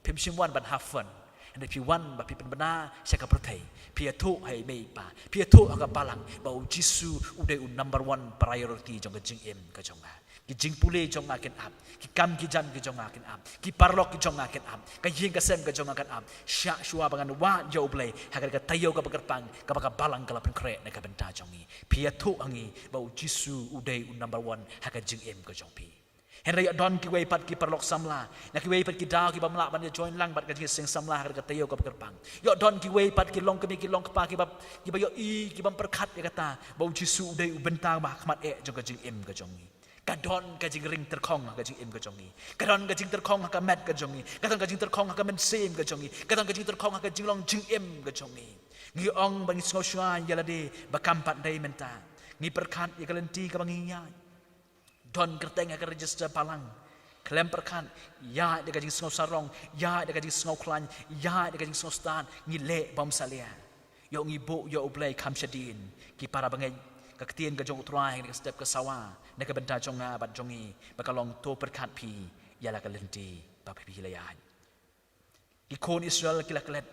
phim shym wan ban have fun. Hynrei phi wan ba phi pynbna sha ka pyrthei. Phi ïathuh ha i mei i pa, phi ïathuh ha ka balang, ba U Jisu u dei u number one priority jong ka jingim ka jong nga. Ki jingpule jong nga kin ap, ki kam ki jam ki jong nga kin ap, ki paralok ki jong nga kin ap, ka ïing ka sem ka jong nga kin ap, shah shuwa ba ngan wad ïa U Blei ha ka taïew kaba kyrpang, kaba ka balang ka la pynkhreh na ka bynta jong ngi. Phi ïathuh ha ngi ba U Jisu u dei u number one ha ka jingim ka jong phi. Hynrei ïoh don kiwei pat ki paralok samla, na kiwei pat ki daw kiba ym lah ban ïa join lang bad ka Jingïaseng Samla ha ka taïew kaba kyrpang. Ïoh don kiwei pat ki longkmie ki longkpa kiba, kiba ïohi, kiba ym pyrkhat ïa kata ba U Jisu u dei u bynta ba ha khmat eh jong ka jingim ka jong ngi. Ka don ka jingring tyrkhong ha ka jingim ka jong ngi. Ka don ka jingtyrkhong ha ka met ka jong ngi. Ka don ka jingtyrkhong ha ka mynsiem ka jong ngi. Ka don ka jingtyrkhong ha ka jinglong jingim ka jong ngi. Ngi ong ba ngi sngew shuwa ïa lade ba kam pat dei mynta. Ngi pyrkhat ïa ka lynti kaba ngi ïaid. Don kyrteng ha ka register balang. Khlem pyrkhat, ïaid da ka jingsngew sarong, ïaid da ka jingsngew khlaiñ, ïaid da ka jingsngew stad, ngi leh bymsalia. Ïoh ngi buh ïa U Blei kham shadien. Ki para bangeit, ka ktien ka jong U Trai ha kane ka step ka sawa, na ka bynta jong nga bad jong ngi, ba ka long to pyrkhat phi ïa la ka lynti ba phi la ïaid. Ki khun Israel ki la klet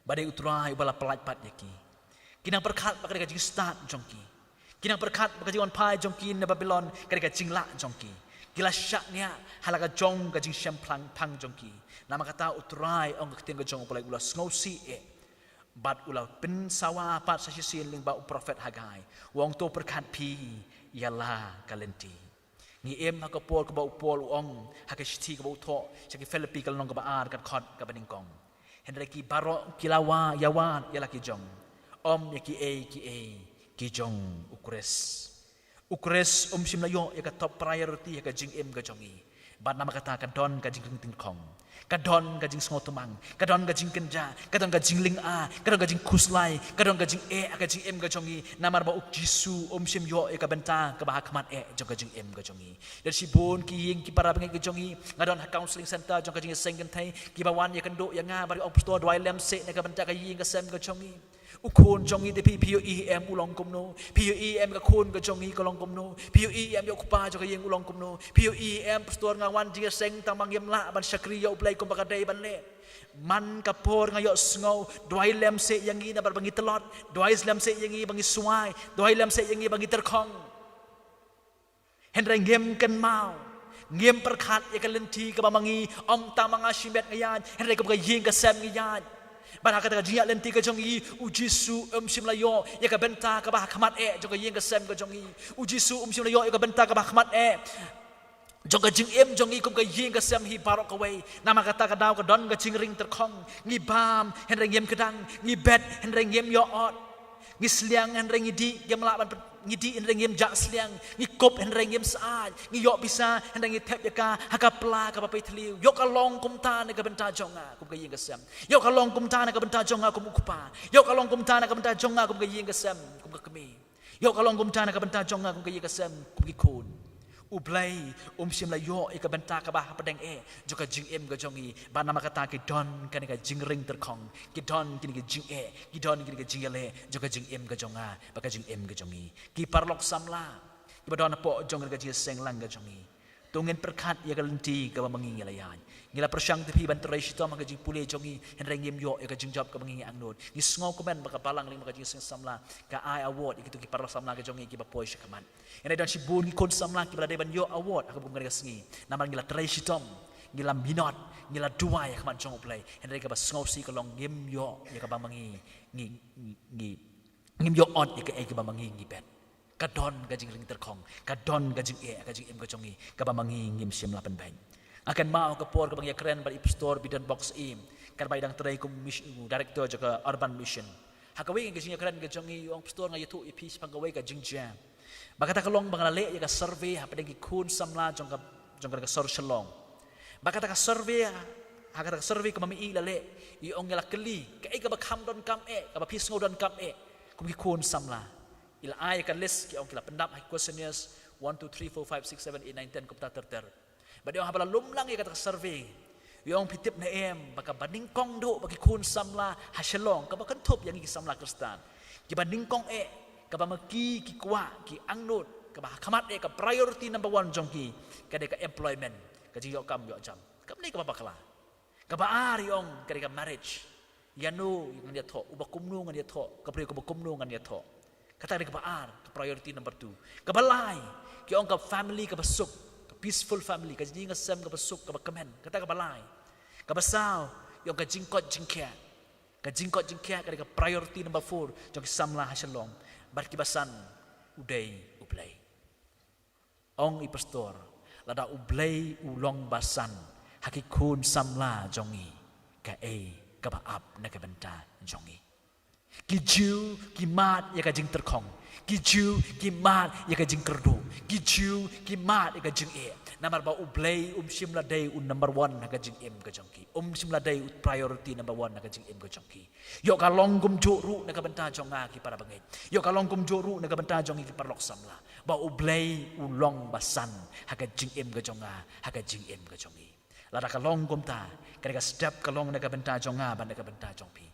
ba dei U Trai uba la pyllait pat ïa ki. Ki nang pyrkhat ba ka dei ka jingstad jong ki. Ki nang pyrkhat ba ka jingwan phai jong ki na Babilon ka dei ka jinglah jong ki. Ki la shah nia ha la ka jong ka jingshemphang phang jong ki. Namar kata U Trai, ong ka ktien ka jong U Blei, u la sngewsih eh bad u la pynsawa pat sa shisien lyngba u prophet Hagai. U ong, to pyrkhat phi ïa la ka lynti. Ngi im ha ka por kaba u Paul u ong ha ka shithi kaba u thoh sha ki Philippi ka lynnong kaba ar, ka dkhot kaba nyngkong. Hynrei ki baroh ki la wad ïa wad ïa la ki jong, ym ïa kiei kiei ki jong U Khrist. U Khrist um shym la ïoh ïa ka top priority ha ka jingim ka jong ngi. Bad namar kata ka don ka jingring tyrkhong, ka don ka jingsngewthuh mang, ka don ka jingkynjah, ka don ka jinglynga, ka don ka jingkhuslai, ka don ka jingeh ha ka jingim ka jong ngi. Namar ba U Jisu um shym ïoh ïa ka bynta kaba ha khmat eh jong ka jingim ka jong ngi. Don shibun ki ïing ki para bangeit ka jong ngi, nga don ha counseling center jong ka jingïaseng kynthei, kiba wan ïakynduh ïa nga bad ki ong, pastor, duwai lem seh na ka bynta ka ïing ka sem ka jong ngi. U khun jong ngi te phi, phi ïohi em u long kumno? Phi ïohi em ka khun ka jong ngi ka long kumno? Phi ïohi em ïa u kpa jong ka ïing u long kumno? Phi ïohi em, pastor, nga wan jingïaseng tang ba ngim lah ban shakri ïa U Blei kumba ka dei ban leh. Man ka por nga ïohsngew, duwai lem seh ïa ngi namar ba ngi tlot, duwai lem seh ïa ngi ba ngi swai, duwai lem seh ïa ngi ba ngi tyrkhong. Hynrei ngim kynmaw, ngim pyrkhat ïa ka lynti kaba ma ngi, ym tang ma nga shimet nga ïaid, hynrei kum ka ïing ka sem ngi ïaid. Bad ha kata ka jingïaid lynti ka jong ngi, U Jisu um shym la ïoh ïa ka bynta kaba ha khmat eh jong ka ïing ka sem ka jong ngi. U Jisu um shym la ïoh ïa ka bynta kaba ha khmat eh jong ka jingim jong ngi kum ka ïing ka sem hi baroh kawei. Namar kata ka daw ka don ka jingring tyrkhong. Ngi bam hynrei ngim kdang, ngi bet hynrei ngim ïoh ot. Ngi sliang hynrei ngi dih, ngim lah ban pyn-, ngi dih hynrei ngim jah sliang, ngi kup hynrei ngim syaid, ngi ïoh pisa hynrei ngi thep ïa ka ha ka pla kaba pyrthliew. Ïoh ka long kumta na ka bynta jong nga kum ka ïing ka sem. Ïoh ka long kumta na ka bynta jong nga kum u kpa. Ïoh ka long kumta na ka bynta jong nga kum ka ïing ka sem, kum ka kmie. Ïoh ka long kumta na ka bynta jong nga kum ka ïing ka sem, kum ki khun. U Blei um shym la ïoh ïa ka bynta kaba hapdeng eh jong ka jingim ka jong ngi. Bad namar kata ki don kane ka jingring tyrkhong, ki don kine ki jingeh, ki don kine ki jingïaleh jong ka jingim ka jong nga bad ka jingim ka jong ngi. Ki paralok samla kiba don hapoh jong ka jingïaseng lang ka jong ngi, to ngin pyrkhat ïa ka lynti kaba ma ngi ngi la ïaid. Ngi la pyrshang te phi ban trei shitom ha ka jingpule jong ngi, hynrei ngim ïoh ïa ka jingjop kaba ngi ngi angnud. Ngi sngewkmen ba ka balang lyngba ka jingïaseng samla ka ai award ïa kito ki paralok samla ka jong ngi kiba poi sha khmat. Hynrei don shibun ki khun samla kiba la dei ban ïoh award ha ka bun kane ka sngi. Namar ngi la trei shitom, ngi la minot, ngi la duwai ha khmat jong U Blei. Hynrei kaba sngewsih ka long ngim ïoh ïa kaba ma ngi ngi, ngi, ngi, ngim ïoh ot ïa kaei kaba ma ngi ngi bet. Ka don ka jingring tyrkhong, ka don ka jingeh ha ka jingim ka jong ngi kaba ma ngi ngim shym la pynbeit. Nga kynmaw ka por kaba nga ïakren bad i Pastor Bidon Box, i katba i dang trei kum mis-, director jong ka Urban Mission. Ha kawei ka jingïakren ka jong ngi, u ong, pastor, nga ïathuh ïa phi shaphang kawei ka jingjia. Ba kata ka long ba nga la leh ïa ka survey hapdeng ki khun samla jong ka, jong ka sor Shillong. Ba kata ka survey, ha kata ka survey kaba ma i la leh, i ong, nga la kylli kaei kaba kham donkam eh, kaba phi sngew donkam eh kum ki khun samla. I la ai ïa ka list, ki ong, ki la pyndap ha ki questionnaires one, two, three, four, five, six, seven, eight, nine, ten, kumta ter ter. Bad i ong, haba la lum lang ïa kata ka survey, i ong, phi tip ne em ba kaba nyngkong duh ba ki khun samla ha Shillong, kaba kynthup ïa ngi ki samla Khristan, kiba nyngkong eh, kaba ma ki ki kwah, ki angnud, kaba ha khmat eh, ka priority number one jong ki ka dei ka employment, ka jingïoh kam ïoh jam. Kam dei kaba bakla. Kaba ar, i ong, ka dei ka marriage. Ïano ngan ïathoh, uba kumno ngan ïathoh, ka briew kaba kumno ngan ïathoh. Kata ka dei kaba ar, ka priority number two. Kaba lai, ki ong, ka family kaba suk, ka peaceful family, ka jingïaseng kaba suk, kaba kmen. Kata kaba lai. Kaba saw, i ong, ka jingkoit jingkhiah. Ka jingkoit jingkhiah ka dei ka priority number four jong ki samla ha Shillong. Bad kiba san, u dei U Blei. Ong i Pastor, lada U Blei u long ba san ha ki khun samla jong ngi, kaei kaba ap na ka bynta jong ngi? Ki Jiw ki mad ïa ka jingtyrkhong, ki Jiw ki mad ïa ka jingkyrduh, ki Jiw ki mad ïa ka jingeh. Namar ba U Blei um shym la dei u number one ha ka jingim ka jong ki. Um shym la dei u priority number one ha ka jingim ka jong ki. Ïoh ka long kumjuh ruh na ka bynta jong nga, ki para bangeit. Ïoh ka long kumjuh ruh na ka bynta jong ngi, ki paralok samla, ba U Blei u long ba san ha ka jingim ka jong nga, ha ka jingim ka jong ngi. Lada ka long kumta, ka dei ka step ka long na ka bynta jong nga bad na ka bynta jong phi.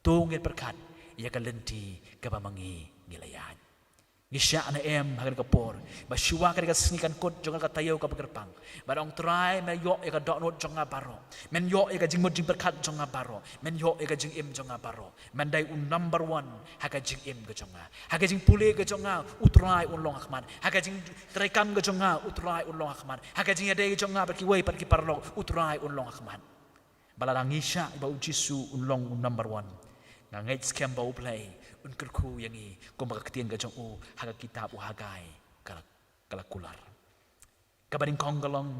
To ngin pyrkhat ïa ka lynti kaba ma ngi ngi la ïaid. Ngi shah ne em ha kane ka por ba shuwa kane ka sngi kan kut jong ka taïew kaba kyrpang. Ba ong Trai, men ïoh ïa ka dohnud jong nga baroh. Men ïoh ïa ka jingmut jingpyrkhat jong nga baroh. Men ïoh ïa ka jingim jong nga baroh. Men dei u number one ha ka jingim ka jong nga. Ha ka jingpule ka jong nga, u Trai un long ha khmat. Ha ka jingtreikam ka jong nga, u Trai un long ha khmat. Ha ka jingïadei ka jong nga bad kiwei pat ki paralok, u Trai un long ha khmat. Ba lada ngi shah ba u Jisu un long u number one, nga ngeit skhem ba U Blei un kyrkhu ïa ngi kumba ka ktien ka jong u ha ka kitab u Hagai ka la, ka la kular. Kaba nyngkong ka long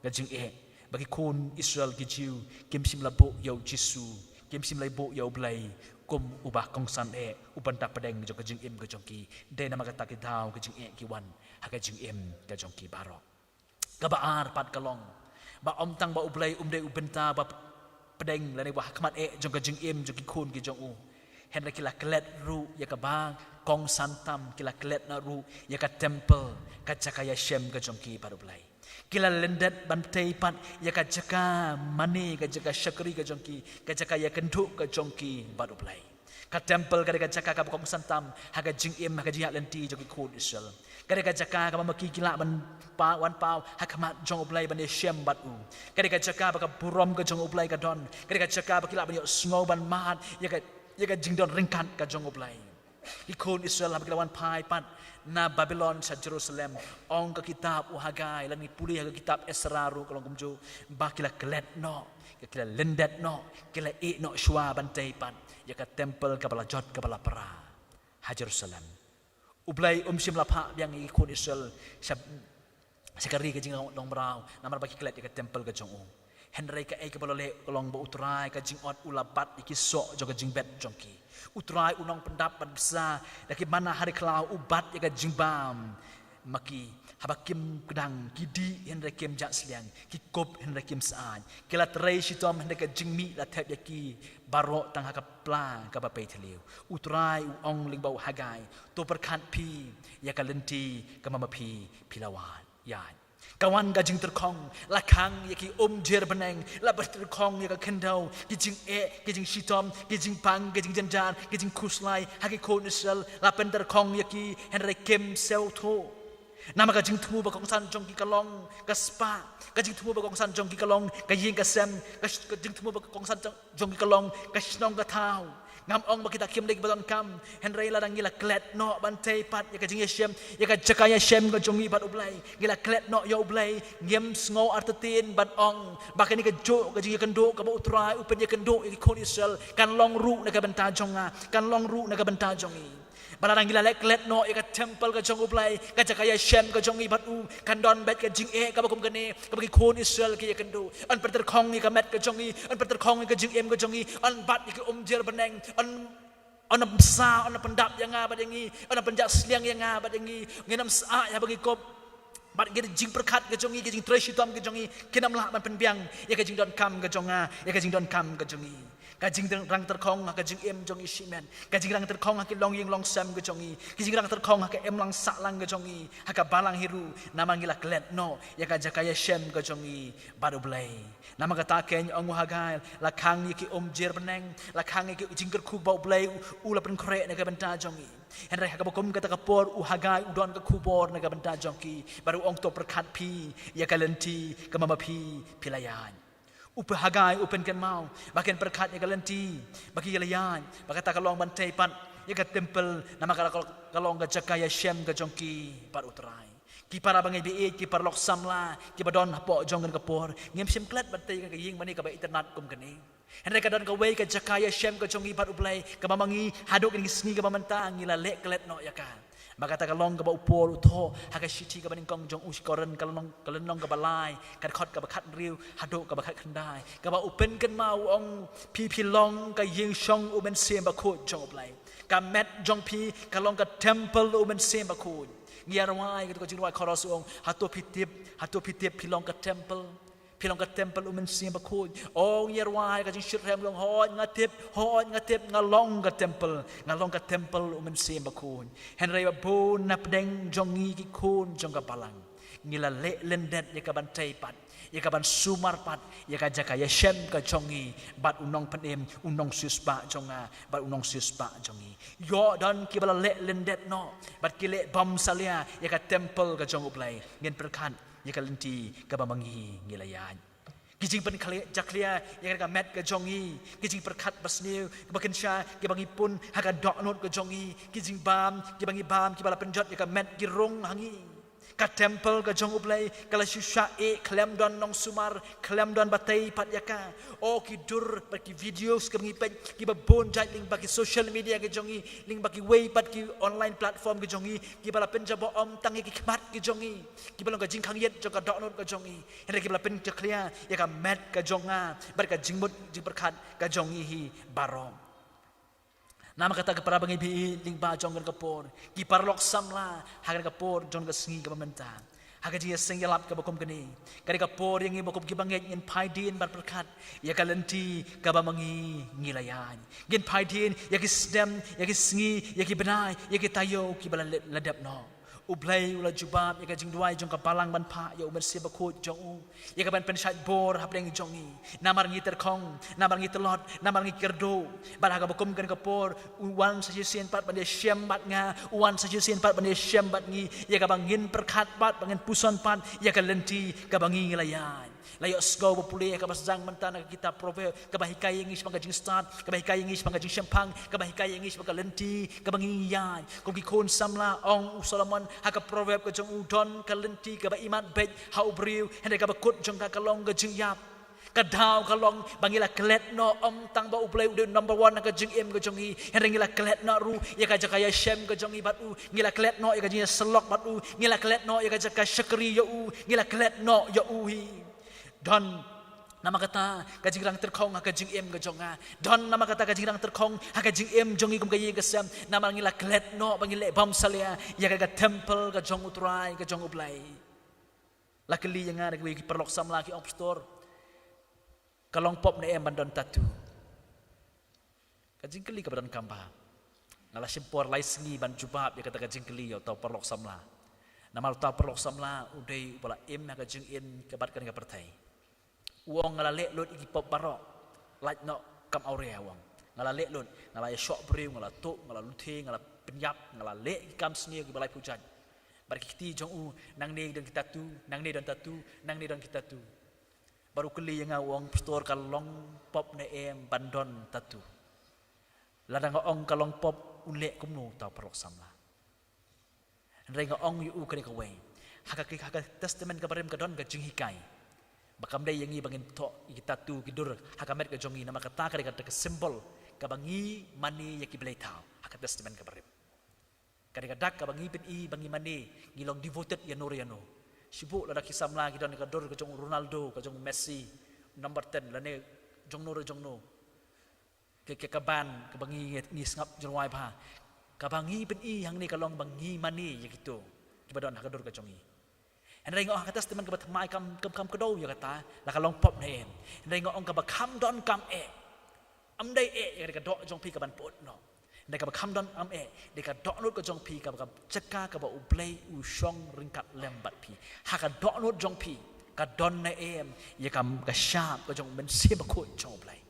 ka jingeh ba ki khun Israel, ki Jiw, kim shym la buh ïa u Jisu, kim shym la buh ïa U Blei kum uba kongsan eh, u bynta pdeng jong ka jingim ka jong ki. Dei namar kata ki daw ka jingeh ki wan ha ka jingim ka jong ki baroh. Kaba ar pat ka long ba ym tang ba U Blei um dei u bynta ba pdeng lane ba ha khmat eh jong ka jingim jong ki khun ki jong u, hynrei ki la klet ruh ïa kaba kongsan tam, ki la klet noh ruh ïa ka temple, ka jaka ïashem ka jong ki bad U Blei. Ki la lyndet ban tei pat ïa ka jaka mane, ka jaka shakri ka jong ki, ka jaka ïakynduh ka jong ki bad U Blei. Ka temple ka dei ka jaka kaba kongsan tam ha ka jingim, ha ka jingïaid lynti jong ki khun Israel. Ka dei ka jaka kaba ma ki ki lah ban paw, wan paw ha khmat jong U Blei ban ïashem bad u. Ka dei ka jaka ba ka burom ka jong U Blei ka don. Ka dei ka jaka ba ki lah ban ïohsngew ban mad ïa ka, ïa ka jingdon ryngkat ka jong U Blei. Ki khun Israel haba ki la wan phai pat na Babilon sha Jerusalem, ong ka kitab u Hagai, lane ngi pule ha ka kitab Esra ruh ka long kumjuh, ba ki la klet noh, ki la lyndet noh, ki la ïeh noh shuwa ban tei pat ïa ka temple kaba la jot, kaba la pra ha Jerusalem. U Blei um shym la phah biang ïa ki khun Israel sha, sha ka ri ka jingdong mraw namar ba ki klet ïa ka temple ka jong u. Hynrei kaei kaba la leh ka long ba U Trai ka jingot u la bat ïa ki soh jong ka jingbet jong ki. U Trai u nongpyndap ban bsa da ki manna ha ri khlaw, u bat ïa ka jingbam ma ki. Haba kim kdang, ki dih hynrei kim jah sliang, ki kup hynrei kim syaid, ki la trei shitom hynrei ka jingmih la thep ïa ki baroh tang ha ka pla kaba pei thliew. U Trai u ong lyngba u Hagai, to pyrkhat phi ïa ka lynti kaba ma phi phi la wan ïaid. Ka wan ka jingtyrkhong, la khang ïa ki umjer bneng, la pynjyrkhong ïa ka khyndew, ki jingeh, ki jingshitom, ki jingpang, ki jingjynjar, ki jingkhuslai ha ki khun Israel, la pynjyrkhong ïa ki hynrei kim sngewthuh. Namar ka jingthmu ba kongsan jong ki ka long ka spah, ka jingthmu ba kongsan jong ki ka long ka ïing ka sem, ka sh-, ka jingthmu ba kongsan jong, jong ki ka long ka shnong ka thaw. Ngam ong ba kita kim dei kiba donkam, hynrei lada ngi la klet noh ban tei pat ïa ka jingïashem, ïa ka jaka ïashem ka jong ngi bad U Blei, ngi la klet noh ïa U Blei, ngim sngew artatien ban ong ba kane kajuh ka jingïakynduh kaba U Trai u pynïakynduh ïa ki khun Israel kan long ruh na ka bynta jong nga, kan long ruh na ka bynta jong ngi. Ba lada ngi la leh klet noh ïa ka temple ka jong U Blei, ka jaka ïashem ka jong ngi bad u, kan don beit ka jingeh kaba kum kane kaba ki khun Israel ki ïakynduh. Yn pynjyrkhong ïa ka met ka jong ngi, yn pynjyrkhong ïa ka jingim ka jong ngi, yn bat ïa ki umjer bneng, yn, yn ym bsa, yn ym pyndap ïa nga bad ïa ngi, yn ym pynjah sliang ïa nga bad ïa ngi, ngin ym syaid haba ngi kup. Bad ki jingpyrkhat ka jong ngi, ki jingtrei shitom ka jong ngi, kin ym lah ban pynbiang ïa ka jingdonkam ka jong nga, ïa ka jingdonkam ka jong ngi. Ka jingrang tyrkhong ha ka jingim jong ngi shimet, ka jingrang tyrkhong ha ki longïing longsem ka jong ngi, ka jingrang tyrkhong ha ka imlang sahlang ka jong ngi, ha ka balang hi ruh, namar ngi la klet noh ïa ka jaka ïashem ka jong ngi bad U Blei. Namar kata keiñ ong u Hagai, la khang ïa ki umjer bneng, la khang ïa ki jingkyrkhu ba U Blei u, u la pynkhreh na ka bynta jong ngi. Hynrei ha kaba kum kata ka por u Hagai u don ka khubor na ka bynta jong ki, bad u ong to pyrkhat phi ïa ka lynti kaba ma phi phi la ïaid. U Hagai u pynkynmaw ba kin pyrkhat ïa ka lynti ba ki la ïaid, ba kata ka long ban tei pat ïa ka temple, namar ka, ka long ka jaka ïashem ka jong ki bad U Trai. Ki para bangeit ba ïeit, ki paralok samla kiba don hapoh jong kane ka por, ngim shym klet ban tei ïa ka ïing mane kaba itynnad kum kane. Hynrei ka don kawei ka jaka ïashem ka jong ngi bad U Blei, kaba ma ngi haduh kine ki sngi kaba mynta ngi la leh klet noh ïa ka. Ba kata ka long kaba u Paul u thoh ha ka shithi kaba nyngkong jong u sha ki Korinth, ka lynnong, ka lynnong kaba lai, ka dkhot kaba khathynriew haduh kaba khatkhyndai, kaba u pynkynmaw u ong, phi phi long ka ïing shong U Mynsiem Bakhuid jong U Blei. Ka met jong phi ka long ka temple U Mynsiem Bakhuid. Ngi ïa rwai kato ka jingrwai chorus u ong, hato phi tip, hato phi tip phi long ka temple, phi long ka temple U Mynsiem Bakhuid. Ong ïa rwai ka jingshitrhem u ong, hooid nga tip, hooid nga tip, nga long ka temple, nga long ka temple U Mynsiem Bakhuid. Hynrei ba bun na pdeng jong ngi ki khun jong ka balang, ngi la leh lyndet ïa ka ban tei pat Ïa ka ban sumar pat ïa ka jaka ïashem ka jong ngi bad u nongpynim, u nongsiewspah jong nga bad u nongsiewspah jong ngi. Ïoh don kiba la leh lyndet noh bad ki leh bam salia ïa ka temple ka jong U Blei. Ngin pyrkhat ïa ka lynti kaba ma ngi ngi la ïaid. Ki jingpynkhlia jakhlia ïa ka met ka jong ngi, ki jingpyrkhat basniew kaba kynsha kiba ngi pun ha ka dohnud ka jong ngi, ki jingbam kiba ngi bam kiba la pynjot ïa ka met ki rung ha ngi. Ka temple ka jong U Blei ka la shu shah eh khlem don nongsumar, khlem don batei pat ïa ka. O ki dur bad ki videos kiba ngi peit kiba bun jait lyngba ki social media ka jong ngi, lyngba kiwei pat ki online platform ka jong ngi, kiba la pynjaboh ym tang ïa ki khmat ka jong ngi, kiba long ka jingkhang ïit jong ka dohnud ka jong ngi, hynrei kiba la pynjakhlia ïa ka met ka jong nga bad ka jingmut jingpyrkhat ka jong ngi hi baroh. Namar kata ko para bangeit, lyngba jong kane ka por, ki paralok samla, ha kane ka por jong ka sngi kaba mynta, ha ka jingïaseng ïalap kaba kum kane, ka dei ka por ïa ngi ba kum ki bangeit ngin phai dien bad pyrkhat ïa ka lynti kaba ma ngi ngi la ïaid. Ngin phai dien ïa ki snem, ïa ki sngi, ïa ki bnai, ïa ki taïew kiba la dep noh. U Blei u la jubab ïa ka jingduwai jong ka balang ban phah ïa U Mynsiem Bakhuid jong u, ïa ka ban pynshait bor hapdeng jong ngi. Namar ngi tyrkhong, namar ngi tlot, namar ngi kyrduh, bad ha kaba kum kane ka por u wan sa shisien pat ban ïashem bad nga, u wan sa shisien pat ban ïashem bad ngi, ïa kaba ngin pyrkhat pat, ba ngin puson pat ïa ka lynti kaba ngi ngi la ïaid. La ïohsngew ba pule ha kaba sdang mynta na ka kitab Proverb, kaba hikai ïa ngi shaphang ka jingstad, kaba hikai ïa ngi shaphang ka jingshemphang, kaba hikai ïa ngi shaphang ka lynti kaba ngi ïaid. Kum ki khun samla, ong u Solomon ha ka Proverb ka jong u, don ka lynti kaba imat beit ha u briew, hynrei kaba kut jong ka ka long ka jingïap. Ka daw ka long ba ngi la klet noh, ym tang ba U Blei u dei number one ha ka jingim ka jong ngi, hynrei ngi la klet noh ruh ïa ka jaka ïashem ka jong ngi bad u, ngi la klet noh ïa ka jingïasyllok bad u, ngi la klet noh ïa ka jaka shakri ïa u, ngi la klet noh ïa u hi. Don namar kata ka jingrang tyrkhong ha ka jingim ka jong nga. Don namar kata ka jingrang tyrkhong ha ka jingim jong ngi kum ka ïing ka sem, namar ngi la klet noh ba ngi leh bam salia ïa ka, ka temple ka jong U Trai ka jong U Blei. La kylli ïa nga da kiwei ki paralok samla, ki ong, Pastor, ka long pop ne em ban don tattoo? Ka jingkylli kaba donkam bha. Nga la shim por lai sngi ban jubab ïa kata ka jingkylli ïa uta u paralok samla. Namar uta u paralok samla u dei uba la im ha ka jingim ka bad kane ka pyrthei. U ong, nga la leh lut ïa ki pop baroh, lait noh kam awria, u ong. Nga la leh lut, nga la ïashoh briew, nga la tuh, nga la luthe, nga la pynïap, nga la leh ïa ki kam sniew kiba laiphew jait. Bad ki kti jong u, nangne don ki tattoo, nangne don tattoo, nangne don ki tattoo. Bad u kylli ïa nga, u ong, Pastor, ka long pop ne em ban don tattoo? Lada nga ong ka long pop, un leh kumno uta u paralok samla? Hynrei nga ong ïa u kane kawei, ha ka, ha ka Testament kaba Rim ka don ka jinghikai ba kam dei ïa ngi ba ngin thoh ïa ki tattoo ki dur ha ka met ka jong ngi, namar kata ka dei ka, ka symbol kaba ngi mane ïa ki blei thaw ha ka Testament kaba Rim. Ka dei ka dak kaba ngi pyni ba ngi mane, ngi long devoted ïano re ïano. Shibun lada ki samla ki don ka dur ka jong Ronaldo, ka jong Messi, number ten, lane jongno re jongno, ka, ka, ka band kaba ngi, ngi sngap jyrwai bha, kaba ngi pyni hangne ka long ba ngi mane ïa kito kiba don ha ka dur ka jong ngi. Hynrei nga ong ha ka Testament kaba Thymmai kam, kam, kam kdew ïa kata la ka long pop ne em. Hynrei nga ong kaba kham don kam eh. Ym dei eh ïa ka doh jong phi kaban pyut noh. Hynrei kaba kham don kam eh, dei ka dohnud ka jong phi, kaba, ka jaka kaba U Blei u shong ryngkat lem bad phi. Ha ka dohnud jong phi ka don ne em ïa ka, ka shap ka jong U Mynsiem Bakhuid jong U Blei?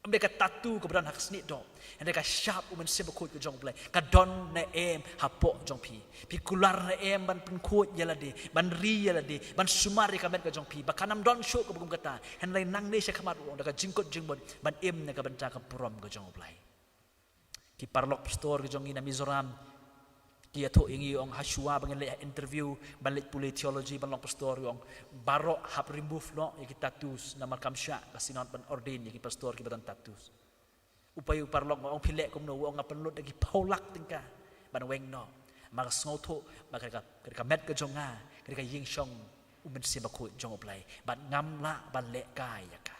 Ym dei ka tattoo kaba don ha ka snieh doh, hynrei ka shap U Mynsiem Bakhuid ka jong U Blei ka don ne em hapoh jong phi? Phi kular ne em ban pynkhuid ïa lade, ban ri ïa lade, ban sumar ïa ka met ka jong phi? Ba kan ym don shuh kaba kum kata. Hynrei nangne sha khmat, u ong, da ka jingkut jingmut ban im na ka bynta ka burom ka jong U Blei. Ki paralok pastor ka jong ngi na Mizoram ki ïathuh ïa ngi, ong, hashwa ba ngin leit ha interview ban leit pule theology ban long pastor, ong, baroh hap remove noh ïa ki tattoos namar kam shah ka synod ban ordain ïa ki pastor kiba don tattoos. U pei u paralok, nga ong, phi leh kumno? U ong, nga pynlut da ki phew lak tyngka ban weng noh. Namar nga sngewthuh ba ka, ka, ka met ka jong nga ka dei ka ïing shong U Mynsiem Bakhuid jong U Blei bad ngam lah ban leh kai ïa ka.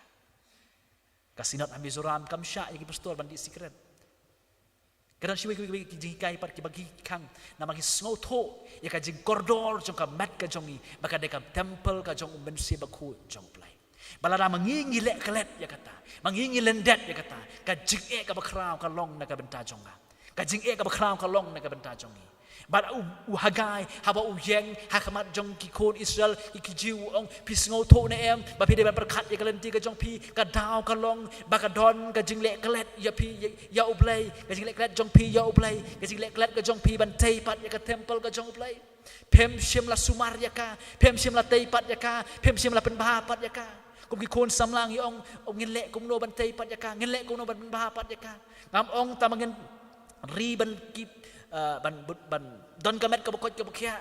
Ka synod ha Mizoram kam shah ïa ki pastor ban dih sikret. Ka don shibun kiwei kiwei ki jinghikai pat kiba ki khang namar ki sngewthuh ïa ka jingkordor jong ka met ka jong ngi ba ka dei ka temple ka jong U Mynsiem Bakhuid jong U Blei. Ba lada ma ngi ngi leh klet ïa kata, ma ngi ngi lyndet ïa kata, ka jingeh kaba khraw ka long na ka bynta jong nga, ka jingeh kaba khraw ka long na ka bynta jong ngi. Bad u, u Hagai, haba u ïeng ha khmat jong ki khun Israel, ki, ki Jiw, u ong, phi sngewthuh ne em ba phi dei ban pyrkhat ïa ka lynti ka jong phi? Ka daw ka long ba ka don ka jingleh klet ïa phi, ïa, ïa U Blei, ka jingleh klet jong phi ïa U Blei, ka jingleh klet ka jong phi ban tei pat ïa ka temple ka jong U Blei. Phim shym la sumar ïa ka, phim shym la tei pat ïa ka, phim shym la pynbha pat ïa ka. Kum ki khun samla ngi ong, ong ngin leh kumno ban tei pat ïa ka, ngin leh kumno ban pynbha pat ïa ka. Ngam ong tang ba ngin ri ban kit, eh, ban, ban, ban don ka met kaba koit kaba khiah.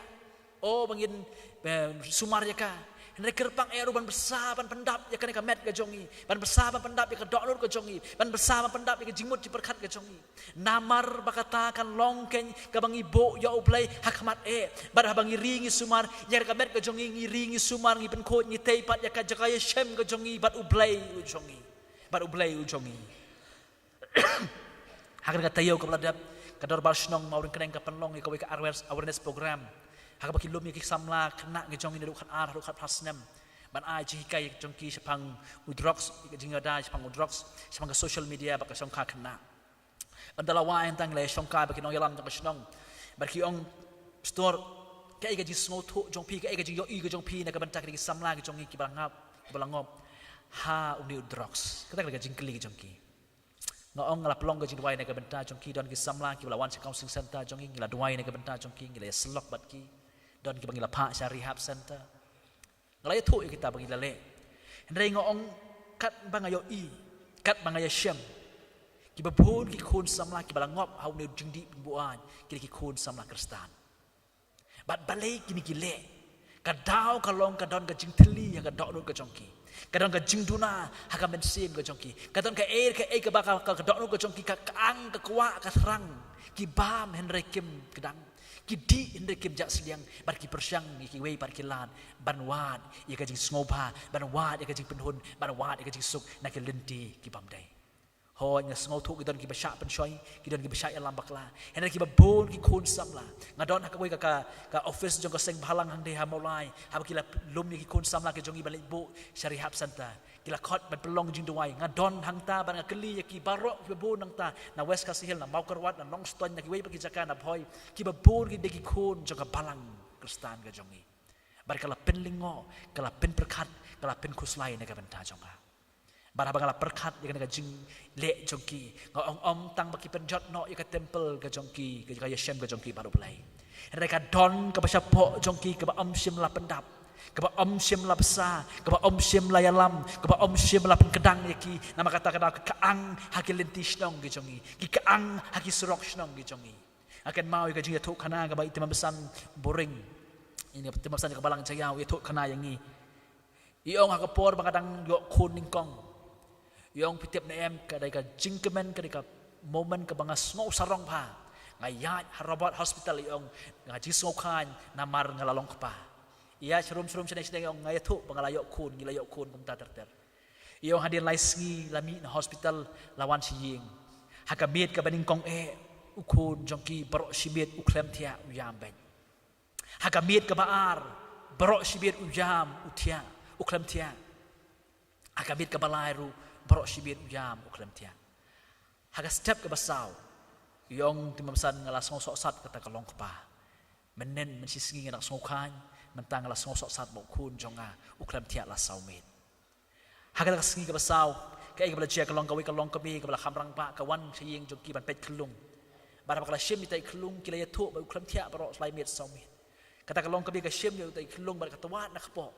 O ba ngin, eh, sumar ïa ka. Hynrei kyrpang eh ruh ban bsa ban pyndap ïa kane ka met ka jong ngi, ban bsa ban pyndap ïa ka dohnud ka jong ngi, ban bsa ban pyndap ïa ka jingmut jingpyrkhat ka jong ngi. Namar ba kata kan long keiñ kaba ngi buh ïa U Blei ha khmat eh. Bad haba ngi ri ngi sumar ïa ka met ka jong ngi, ngi ri ngi sumar, ngi pynkhuid, ngi tei pat ïa ka jaka ïashem ka jong ngi bad U Blei u jong ngi. Bad U Blei u jong ngi. Ha kane ka taïew kaba la dep, ka Dorbar Shnong Mawryngkneng ka pynlong ïa kawei ka awareness, awareness program ha kaba ki lum ïa ki samla khynnah ki jong ngi naduh khatar haduh khatphra snem ban ai jinghikai jong ki shaphang u drugs, ïa ka jingïada shaphang u drugs shaphang ka social media bad ka shongkha khynnah. Bad da la wai hangta ngi la shongkai bad ki nongïalam jong ka shnong bad ki ong, Pastor, kaei ka jingsngewthuh jong phi, kaei ka jingïohi ka jong phi na ka bynta kine ki samla ki jong ngi kiba la ngop, kiba la ngop ha une u drugs? Kata ka dei ka jingkylli ka jong ki. Nga ong nga la pynlong ka jingduwai na ka bynta jong ki. Don ki samla kiba la wan sha counseling center jong ngi, ngi la duwai na ka bynta jong ki, ngi la ïasyllok bad ki. Don kiba ngi la phah sha rehab center. Nga la ïathuh ïa kita ba ngi la leh. Hynrei nga ong katba nga ïohi, katba nga ïashem, kiba bun ki khun samla kiba la ngop ha une u jingdih pynbuaid ki dei ki khun samla Khristan. Bad balei kine ki leh? Ka daw ka long ka don ka jingthylli ha ka dohnud ka jong ki. Ka don ka jingduna ha ka mynsiem ka jong ki. Ka don kaei kaei kaba ka, ka, ka dohnud ka jong ki ka, ka ang, ka kwah, ka thrang. Ki bam hynrei kim kdang. Ki dih hynrei kim jah sliang. Bad ki pyrshang ïa kiwei pat ki lad ban wad ïa ka jingsngewbha, ban wad ïa ka jingpynhun, ban wad ïa ka jingsuk na ki lynti ki bym dei. Hooid, nga sngewthuh ki don kiba shah pynshoi, ki don kiba shah ïalam bakla. Hynrei kiba bun ki khun samla. Nga don ha kawei ka, ka, ka office jong ka seng balang hangne ha Mawlai, haba ki la lum ïa ki khun samla ki jong ngi ban leit buh sha rehab center. Ki la khot ban pynlong jingduwai. Nga don hangta bad nga kylli ïa ki baroh kiba bun hangta, na West Khasi Hills, na Mawkyrwat, na Nongstoiñ, na kiwei pat ki jaka, na Bhoi, kiba bun ki dei ki khun jong ka balang Khristan ka jong ngi. Bad ka la pynlyngngoh, ka la pynpyrkhat, ka la pynkhuslai na ka bynta jong nga. Bad haba nga la pyrkhat ïa kane ka jingleh jong ki, nga ong ym tang ba ki pynjot noh ïa ka temple ka jong ki, ka, ka ïashem ka jong ki bad U Blei. Hynrei ka don kaba shapoh jong ki kaba ym shym la pyndap, kaba ym shym la bsa, kaba ym shym la ïalam, kaba ym shym la pynkdang ïa ki. Namar kata ka daw ka ang ha ki lynti shnong ki jong ngi, ki ka ang ha ki surok shnong ki jong ngi. Nga kynmaw ïa ka jingïathuhkhana kaba i Tymmen Basan Boring, i Tymmen Basan ka Balang Jaïaw, ïathuhkhana ïa ngi. I ong ha ka por ba nga dang ïoh khun nyngkong. I ong phi tip ne em, ka dei ka jingkmen, ka dei ka moment kaba nga sngew sarong bha. Nga ïaid ha Robert Hospital, i ong, nga jingsngewkhlaiñ namar nga la long kpa. Ïaid sharum sharum shane shane, i ong, nga ïathuh ba nga la ïoh khun, ngi la ïoh khun kumta ter ter. I ong hadien lai sngi la mih na hospital, la wan sha ïing. Ha ka miet kaba nyngkong eh, u khun jong ki baroh shi miet u khlem thiah, u ïam beit. Ha ka miet kaba ar, baroh shi miet u ïam, u thiah, u khlem thiah. Ha ka miet kaba lai ruh, baroh shi miet u ïam, u khlem thiah. Ha ka step kaba saw, i ong Tymmen Basan, nga la sngew sohsat kata ka long kpa. Mynnin, mynshisngi nga dang sngew khlaiñ, mynta nga la sngew sohsat ba u khun jong nga u khlem thiah la saw miet. Ha kata ka sngi kaba saw, kaei kaba la jia ka long kawei ka longkmie kaba la kham rangbah ka wan sha ïing jong ki ban peit khyllung. Bad haba ka la shim ïa ita i khyllung, ki la ïathuh ba u khlem thiah baroh shi lai miet saw miet. Kata ka longkmie ka shim ïa ita i khyllung bad ka twad na kpoh.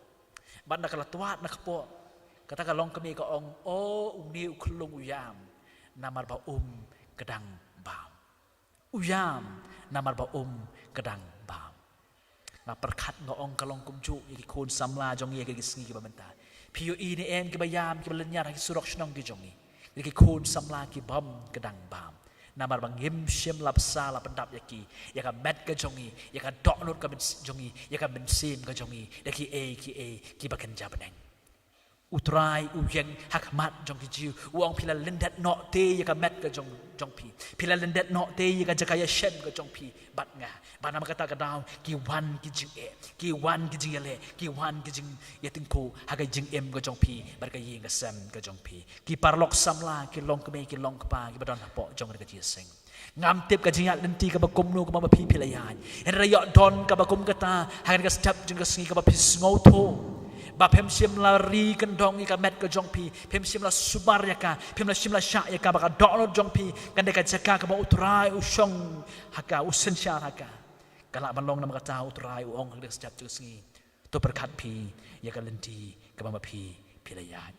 Bad na ka la twad na kpoh, kata ka longkmie ka ong, o, une u khyllung u ïam namar ba um kdang bam. U ïam namar ba um kdang bam. Nga pyrkhat nga ong ka long kumjuh ïa ki khun samla jong ngi ïa ki sngi kiba mynta. Phi ïohi ne em kiba ïam kiba lynñiar ha ki surok shnong ki jong ngi? Ïa ki khun samla ki bym kdang bam. Namar ba ngim shym la bsa la pyndap ïa ki, ïa ka met ka jong ngi, ïa ka dohnud ka myns-, jong ngi, ïa ka mynsiem ka jong ngi da kiei kiei kiba kynja bneng. U Trai u ïeng ha khmat jong ki Jiw, u ong, phi la lyndet noh te ïa ka met ka jong, jong phi. Phi la lyndet noh te ïa ka jaka ïashem ka jong phi bad nga. Bad namar kata ka daw ki wan ki jingeh, ki wan ki jingïaleh, ki wan ki jingïatyngkhuh ha ka jingim ka jong phi bad ka ïing ka sem ka jong phi. Ki paralok samla, ki longkmie, ki longkpa kiba don hapoh jong ka jingïaseng. Ngam tip ka jingïaid lynti kaba kumno kaba ma phi phi la ïaid. Hynrei ïoh don kaba kum kata ha kane ka step jong ka sngi kaba phi sngewthuh ba phim shym la ri kyndong ïa ka met ka jong phi, phim shym la sumar ïa ka, phim la shym la shah ïa ka, ba ka dohnud jong phi kan dei ka jaka kaba U Trai u shong ha ka, u synshar ha ka. Ka lah ban long namar kata U Trai u ong ha kane ka step jong ka sngi, to pyrkhat phi ïa ka lynti kaba ma phi phi la ïaid.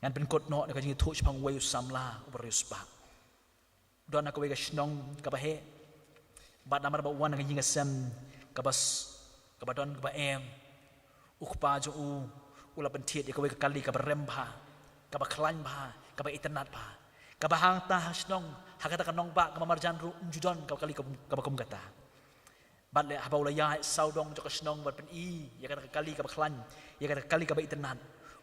Ngan pynkut noh na ka jingïathuh shaphang uwei u samla uba riewspah. Don ha kawei ka shnong kaba heh. Bad namar ba u wan na ka ïing ka sem kaba s-, kaba don kaba em, u kpa jong u u la pynthied ïa kawei ka kali kaba rem bha, kaba khlaiñ bha, kaba itynnad bha. Kaba hangta ha shnong, ha kata ka nongbah kaba marjan ruh ym ju don kaba kali kaba, kaba kum kata. Bad leh haba u la ïaid sawdong jong ka shnong ban pyni ïa kata ka kali kaba khlaiñ, ïa kata ka kali kaba itynnad,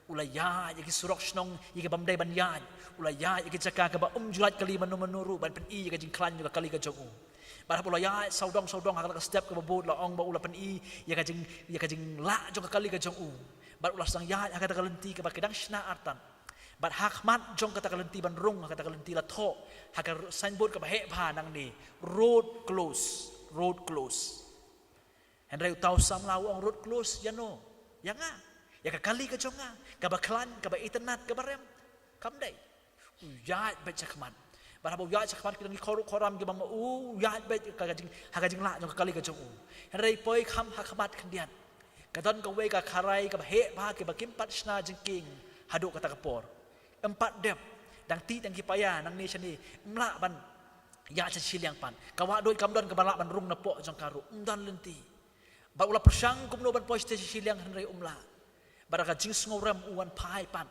u la ïaid ïa ki surok shnong ïa ki bym dei ban ïaid, u la ïaid ïa ki jaka kaba ym ju lait kali mano mano ruh ban pyni ïa ka jingkhlaiñ jong ka kali ka jong u. Bad haba u la ïaid sawdong sawdong ha kata ka step kaba bud, la ong ba u la pyni ïa ka jing, ïa ka jinglah jong ka kali ka jong u. Bad u la sdang ïaid ha kata ka lynti kaba ki dang shna artat. Bad ha khmat jong kata ka lynti ban rung ha kata ka lynti la thoh ha ka signboard kaba heh bha nangne, "Road close, road close." Hynrei uta u samla u ong, "Road close ïano? Ïa nga? Ïa ka kali ka jong nga kaba khlaiñ, kaba itynnad, kaba rem? Kam dei." U ïaid beit sha khmat. Bad haba u ïaid sha khmat ki dang ki khor, khoram ki bang, u ïaid beit ha ka jing, ha ka jinglah jong ka kali ka jong u. Hynrei poi kham ha khmat khyndiat, ka don kawei ka kharai kaba heh bha kaba kim pat shna jingkieng haduh kata ka por. Ym pat dep, dang tih tang ki paia nangne shane, ym lah ban ïaid sha shiliang pat. Ka wahduid kam don kaba lah ban rung napoh jong ka ruh, ym don lynti. Bad u la pyrshang kumno ban poi sha shiliang hynrei um lah. Bad da ka jingsngewrem u wan phai pat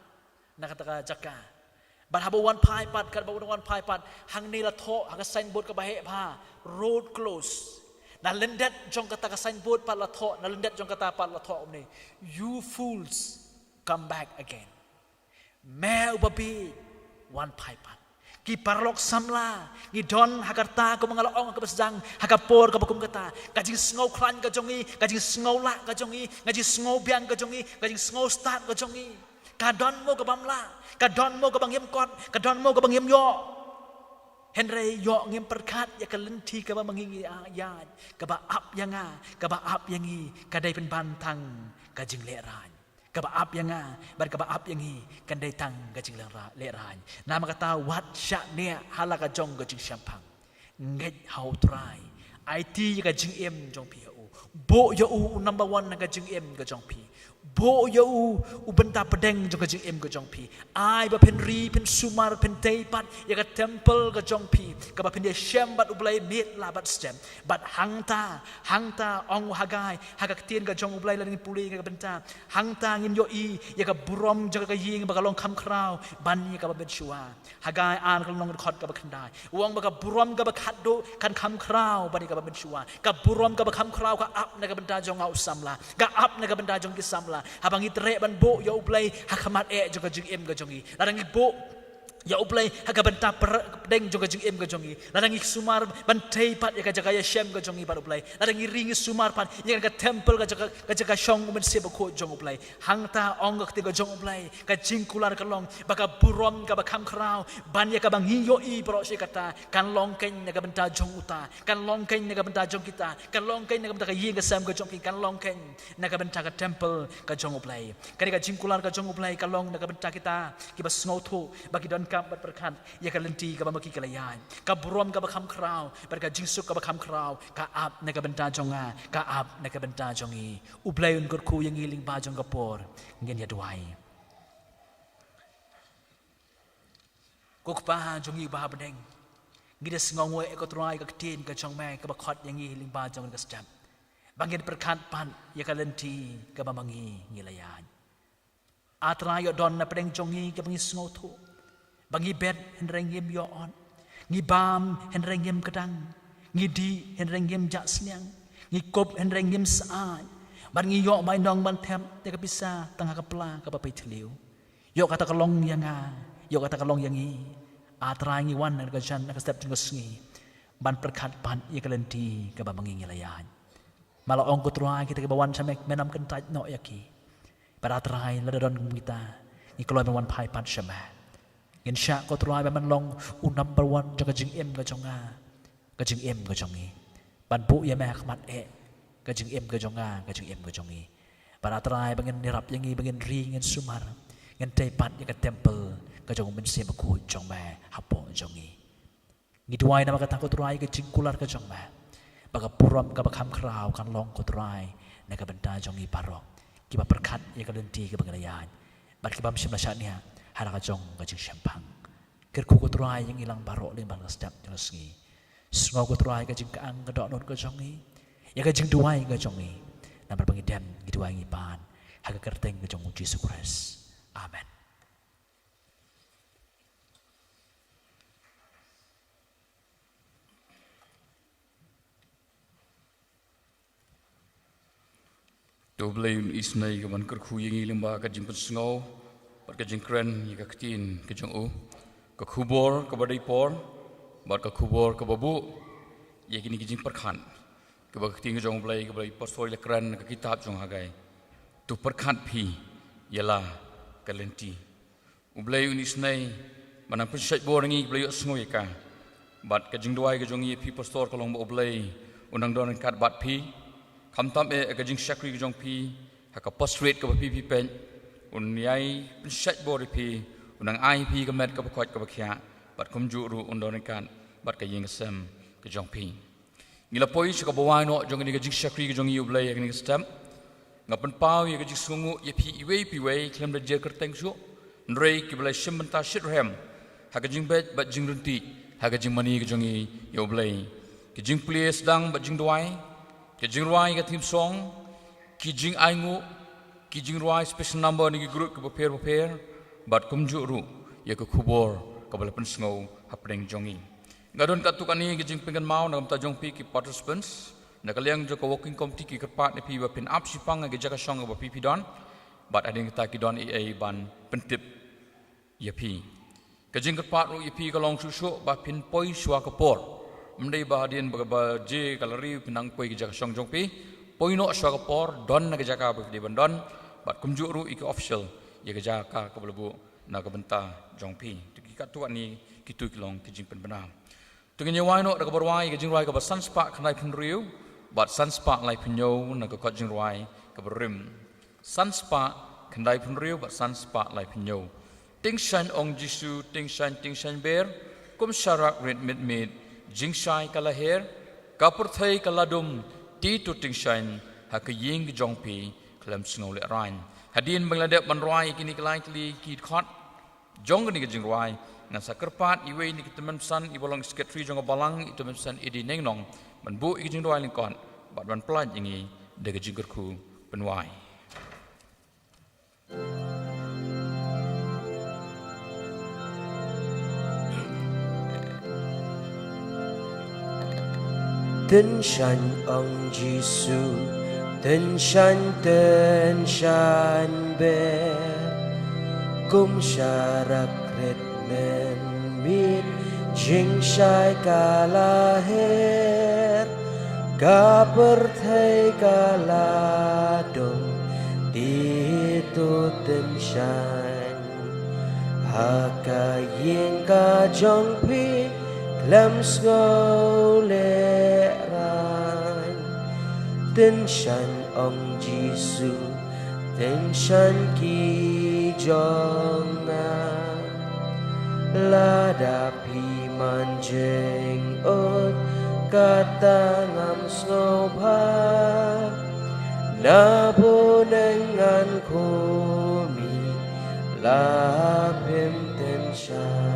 na kata ka jaka. Bad haba u wan phai pat, katba u wan phai pat, hangne la thoh ha ka signboard kaba heh bha, "Road close." Na lyndet jong kata ka signboard pat la thoh, na lyndet jong kata pat la thoh kumne, "You fools, come back again." Me uba bieit, wan phai pat. Ki paralok samla, ngi don ha ka rta kumba nga la ong ha kaba sdang, ha ka por kaba kum kata. Ka jingsngew khlaiñ ka jong ngi, ka jingsngew lah ka jong ngi, ka jingsngew biang ka jong ngi, ka jingsngew stad ka jong ngi, ka don mo kaba ym lah, ka don mo kaba ngim kot, ka don mo kaba ngim ïoh. Hynrei ïoh ngim pyrkhat ïa ka lynti kaba ma ngi ngi ïaid, kaba ap ïa nga, kaba ap ïa ngi, ka dei pynban tang ka jinglehrain. Kaba ap ïa nga bad kaba ap ïa ngi kan dei tang ka jinglehrain. Namar kata wat shah neh ha la ka jong ka jingshemphang. Ngeit ha U Trai. Aiti ïa ka jingim jong phi ha u. Buh ïa u u number one na ka jingim ka jong phi. Buh ïa u u bynta pdeng jong ka jingim ka jong phi. Ai ba phin ri, phin sumar, phin tei pat ïa ka temple ka jong phi, kaba phin ïashem bad U Blei miet la bad step. Bad hangta, hangta, ong u Hagai ha ka ktien ka jong U Blei, lada ngin pule ïa ka bynta, hangta ngin ïohi ïa ka burom jong ka ïing ba ka long kham khraw ban ïa kaba mynshuwa. Hagai ar, ka lynnong dkhot kaba khyndai. U ong ba ka burom kaba khatduh kan kham khraw ban ïa kaba mynshuwa. Ka burom kaba kham khraw ka ap na ka bynta jong nga u samla, ka ap na ka bynta jong ki samla. Haba ngi treh ban buh ïa U Blei ha khmat eh jong ka jingim ka jong ngi, lada ngi buh ïa U Blei ha ka bynta pdeng jong ka jingim ka jong ngi, lada ngi sumar ban tei pat ïa ka jaka ïashem ka jong ngi bad U Blei, lada ngi ri ngi sumar pat ïa ka temple, ka jaka, ka jaka shong U Mynsiem Bakhuid jong U Blei, hangta, ong ka ktien ka jong U Blei, ka jingkular ka long ba ka burom kaba kham khraw ban ïa kaba ngi ïohi baroh shi katta kan long keiñ na ka bynta jong uta, kan long keiñ na ka bynta jong kita, kan long keiñ na ka bynta ka ïing ka sem ka jong ki, kan long keiñ na ka bynta ka temple ka jong U Blei. Kane ka jingkular ka jong U Blei ka long na ka bynta kita kiba sngewthuh ba ki donkam ban pyrkhat ïa ka lynti kaba ma ki ki la ïaid. Ka burom kaba kham khraw bad ka jingsuk kaba kham khraw ka ap na ka bynta jong nga, ka ap na ka bynta jong ngi. U Blei un kyrkhu ïa ngi lyngba jong ka por. Ngin ïa duwai. Ko Kpa jong ngi uba ha bneng, ngi da sngew ngoi, eh ko Trai, ka ktien ka jong me kaba khot ïa ngi lyngba jong ka step ba ngin pyrkhat pat ïa ka lynti kaba ma ngi ngi la ïaid. A Trai, ïoh don na pdeng jong ngi kaba ngi sngewthuh ba ngi bet hynrei ngim ïoh ot, ngi bam hynrei ngim kdang, ngi dih hynrei ngim jah sniang, ngi kup hynrei ngim syaid. Ban ngi ïoh bai nong ban thep ïa ka pisa tang ha ka pla kaba pei thliew. Ïoh kata ka long ïa nga, ïoh kata ka long ïa ngi. A Trai, ngi wan na ka jan, na ka step jong ka sngi ban pyrkhat pat ïa ka lynti kaba ma ngi ngi la ïaid. Ma la ong ko Trai kita kiba wan sha me, men ym kyntait noh ïa ki. Bad A Trai, lada don kum kita, ngi kloi ban wan phai pat sha me. Ngin shah ko Trai ban long u number one jong ka jingim ka jong nga, ka jingim ka jong ngi. Ban buh ïa me ha khmat eh ka jingim ka jong nga, ka jingim ka jong ngi. Bad A Trai, ba ngin ïarap ïa ngi, ba ngin ri, ngin sumar, ngin tei pat ïa ka temple ka jong u Mynsiem Bakhuid jong me hapoh jong ngi. Ngi duwai namar kata ko Trai, ka jingkular ka jong me, ba ka burom kaba kham khraw kan long ko Trai na ka bynta jong ngi baroh kiba pyrkhat ïa ka lynti kaba ngi la ïaid bad ki bym shym la shaniah ha la ka jong ka jingshemphang. Kyrkhu ko Trai ïa ngi lang baroh lyngba ka step jong ka sngi. Sngew ko Trai ka jingkyang ka dohnud ka jong ngi, ïa ka jingduwai ka jong ngi, namar ba ngi dem, ngi duwai, ngi pan ha ka kyrteng ka jong u Jisu Khrist. Amen. To U Blei un isynei ka ban kyrkhu ïa ngi lyngba ka jingpynsngew bad ka jingkren ïa ka ktien ka jong u, ka khubor kaba dei por bad ka khubor kaba buh ïa kine ki jingpyrkhat, kaba ka ktien ka jong U Blei kaba dei pastor ïa la kren ka kitab jong Hagai. To pyrkhat phi ïa la ka lynti. U Blei un isynei ban nang pynshait bor ïa ngi kiba la ïohsngew ïa ka. Bad ka jingduwai ka jong ngi ïa phi pastor ka long ba U Blei un nang don ryngkat bad phi, khamtam eh ka jingshakri ka jong phi ha ka pastorate kaba phi phi peit. Un ïai pynshait bor ïa phi, un nang ai phi ka met kaba koit kaba khiah, bad kumjuh ruh un don ryngkat bad ka ïing ka sem ka jong phi. Ngi la poi sha kaba wai noh jong kane ka jingshakri ka jong ngi, U Blei, ha kane ka step. Nga pynpaw ïa ka jingsngewnguh ïa phi iwei pa iwei khlem da jer kyrteng shuh, hynrei kiba la shim bynta shitrhem ha ka jingbeit bad jingryntih ha ka jingmane ka jong ngi, ïa U Blei. Ka jingplie sdang bad jingduwai, ka jingrwai ka theme song, ki jingainguh, ki jingrwai special number na ki group kiba pher bapher, bad kumjuh ruh ïa ka khubor kaba la pynsngew hapdeng jong ngi. Nga don katto katne ka jingpynkynmaw na ka bynta jong phi ki participants, na ka liang jong ka working committee ki kyrpad ïa phi ba phin ap shipang ha ki jaka shong kaba phi phi don, bad hadien kata ki don ei ei ban pyntip ïa phi. Ka jingkyrpad ruh ïa phi ka long shuh shuh ba phin poi shuwa ka por. Ym dei ba hadien ba ka baje ka la riew phin nang poi ka jaka shong jong phi. Poi noh shuwa ka por, don na ka jaka ba phi dei ban don, bad kumjuh ruh ïa ki official ïa ka jaka kaba la buh na ka bynta jong phi. To ki katto katne kito ki long ki jingpynbna. To ngin ïa wai noh da kaba rwai ïa ka jingrwai kaba san spah khyndai phew hynriew bad san spah lai phew hynñiew na ka kot jingrwai kaba rim. San spah khyndai phew hynriew bad san spah lai phew hynñiew. Tyngshaiñ ong Jisu, tyngshaiñ, tyngshaiñ ber, kum sharak rit miet miet, jingshai ka la her, ka pyrthei ka la dum, te to tyngshaiñ ha ka ïing ka jong phi khlem sngew lehraiñ. Hadien ba ngi la dep ban rwai ïa kine ki lai tylli ki dkhot jong kane ka jingrwai, ngan sa kyrpad ïa iwei na ki tymmen basan iba long secretary jong ka balang, i tymmen basan Eddie Neingnong, ban buh ïa ka jingduwai lyngkot bad ban pyllait ïa ngi da ka jingkyrkhu pynwai. Tyngshaiñ ong Jisu, tyngshaiñ, tyngshaiñ ber, kum sharak rit miet miet, jingshai ka la her, ka pyrthei ka la dum, te to tyngshaiñ ha ka ïing ka jong phi khlem sngew lehraiñ. Tyngshaiñ ong Jisu, tyngshaiñ ki jong nga. Lada phi man jingud kata ngam sngewbha, na bun ngan khmih la phim tyngshaiñ.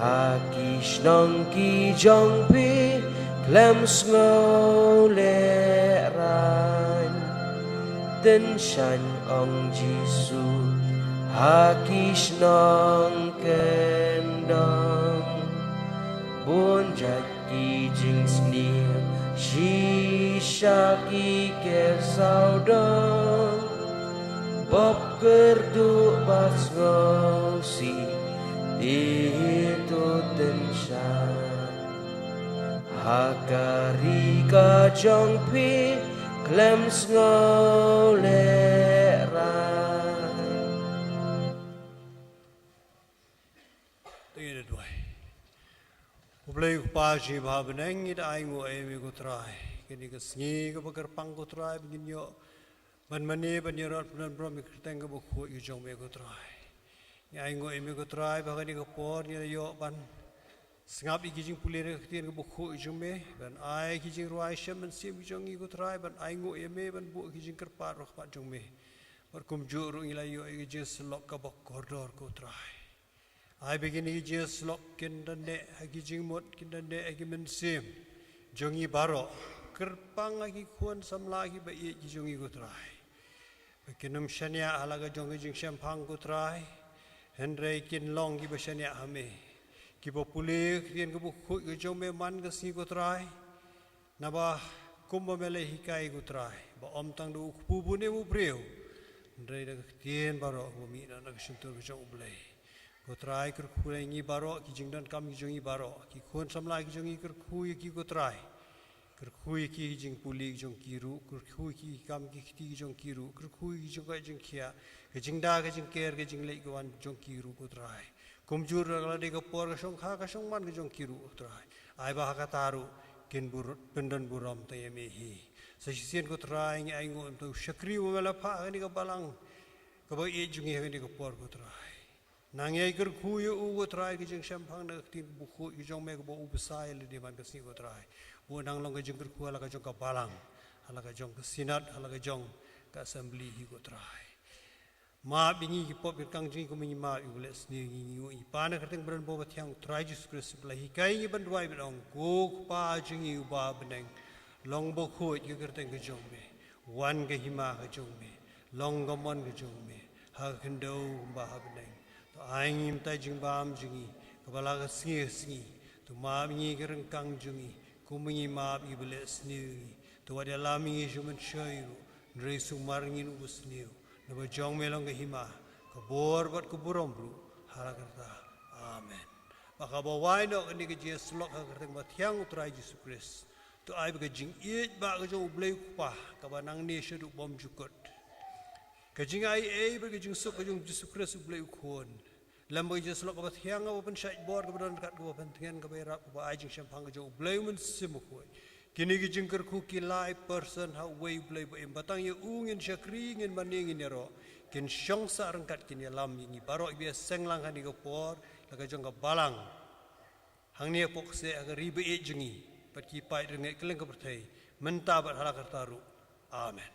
Ha ki shnong ki jong phi khlem sngew lehraiñ. Tyngshaiñ ong Jisu, ha ki shnong kyndong. Bun jait ki jingsniew Shisha ki ker sawdong, bok kyrduh bad sngewsih, itu tynsha. Ha ka ri ka jong phi, khlem sngew lehrain. Te ngin ïa duwai. U Blei u Kpa jong ngi ba ha bneng, ngi da ainguh ïa me ko Trai. Kane ka sngi kaba kyrpang ko Trai, ba ngin ïoh ban mane ban ïarap ban burom ïa ka kyrteng kaba khuid ka jong me ko Trai. Ngi ainguh ïa me ko Trai ba ha kane ka por ngi la ïoh ban sngap ïa ki jingpule na ka ktien kaba khuid ka jong me, ban ai ki jingrwai shem mynsiem ki jong ngi ko Trai, ban ainguh ïa me, ban buh ki jingkyrpad ruh ha khmat jong me. Bad kumjuh ruh ngi la ïoh ïa ki jingsyllok kaba kordor ko Trai. Ai ba kine ki jingsyllok kin da neh ha ki jingmut, kin da neh ha ki mynsiem jong ngi baroh. Kyrpang ha ki khun samla kiba ïeit ki jong ngi ko Trai, ba kin ym shaniah ha la ka jong ka jingshemphang ko Trai, hynrei kin long kiba shaniah ha me, kiba pule ka ktien kaba khuid ka jong me man ka sngi ko Trai. Naba kumba me la hikai ko Trai, ba ym tang da u kpu bun em u briew, hynrei da ka ktien baroh ba mih na ka shyntur ka jong u Blei. Ko Trai, kyrkhu ïa ngi baroh, ki jingdonkam ki jong ngi baroh, ki khun samla ki jong ngi, kyrkhu ïa ki ko Trai. Kyrkhu ïa ki jingpule ki jong ki ruh, kyrkhu ïa ki kam ki kti ki jong ki ruh, kyrkhu ïa ki jingkoit jingkhiah, ka jingda ka jingker, ka jingleit ka wan jong ki ruh ko Trai. Kumjuh ruh la dei ka por ka shongkha ka shongman ka jong ki ruh ko Trai. Ai ba ha kata ruh kin bur-, pyndon burom tang ïa me hi. Sa shisien ko Trai ngi ainguh ïa u shakri uba me la phah ha kane ka balang kaba ïeit jong ngi ha kane ka por ko Trai. Nang ïai kyrkhu ïa u ko Trai, ka jingshemphang na ka ktien kaba khuid ka jong me kaba u bsa ïa lade man ka sngi ko Trai. Ba u nang long ka jingkyrkhu ha la ka jong ka balang, ha la ka jong ka synod, ha la ka jong ka assembly hi ko Trai. Map ïa ngi ki pop ki ryngkang jong ngi kumba ngi map ïa u ba leh sniew ïa ngi, ngi ïoh ngi pan ha ka kyrteng ba don bor ba thiang u Trai Jisu Khrist uba la hikai ïa ngi ban duwai ban ong, ko Kpa jong ngi uba ha bneng, long bakhuid ka kyrteng ka jong me, wan ka hima ka jong me, long ka mon ka jong me ha ka khyndew kumba ha bneng. To ai ngi mynta jingbam jong ngi kaba la ka sngi ka sngi. To map ïa ngi ki ryngkang jong ngi kumba ngi map ïa u ba leh sniew ïa ngi. To wat ïalam ïa ngi sha u mynshuwa ruh, hynrei sumar ïa ngi na u basniew. Naba jong me long ka hima, ka bor bad ka burom ruh ha la karta. Amen. Ba haba wai noh kane ka jingïasyllok ha ka kyrteng ba thiang u Trai Jisu Khrist, to ai ba ka jingïeit ba ka jong u Blei u Kpa, kaba nangne shaduh bymjukut, ka jingai ei bad ka jingsuk ka jong u Jisu Khrist u Blei u Khun, lem bad ka jingïasyllok kaba thiang kaba pynshait bor, kaba don ryngkat, kaba pyntngen, kaba ïarap, kaba ai jingshemphang ka jong u Blei u Mynsiem Bakhuid, kine ki jingkyrkhu ki lai person ha uwei u Blei ba im, ba tang ïa u ngin shakri, ngin mane, ngin ïaroh, kin shong sah ryngkat, kin ïalam ïa ngi baroh kiba ïaseng lang ha kane ka por la ka jong ka balang, hangne hapoh kseh ha ka ri ba ïeit jong ngi, bad ki paid ryngkat kylleng ka pyrthei, mynta bad ha la karta ruh. Amen.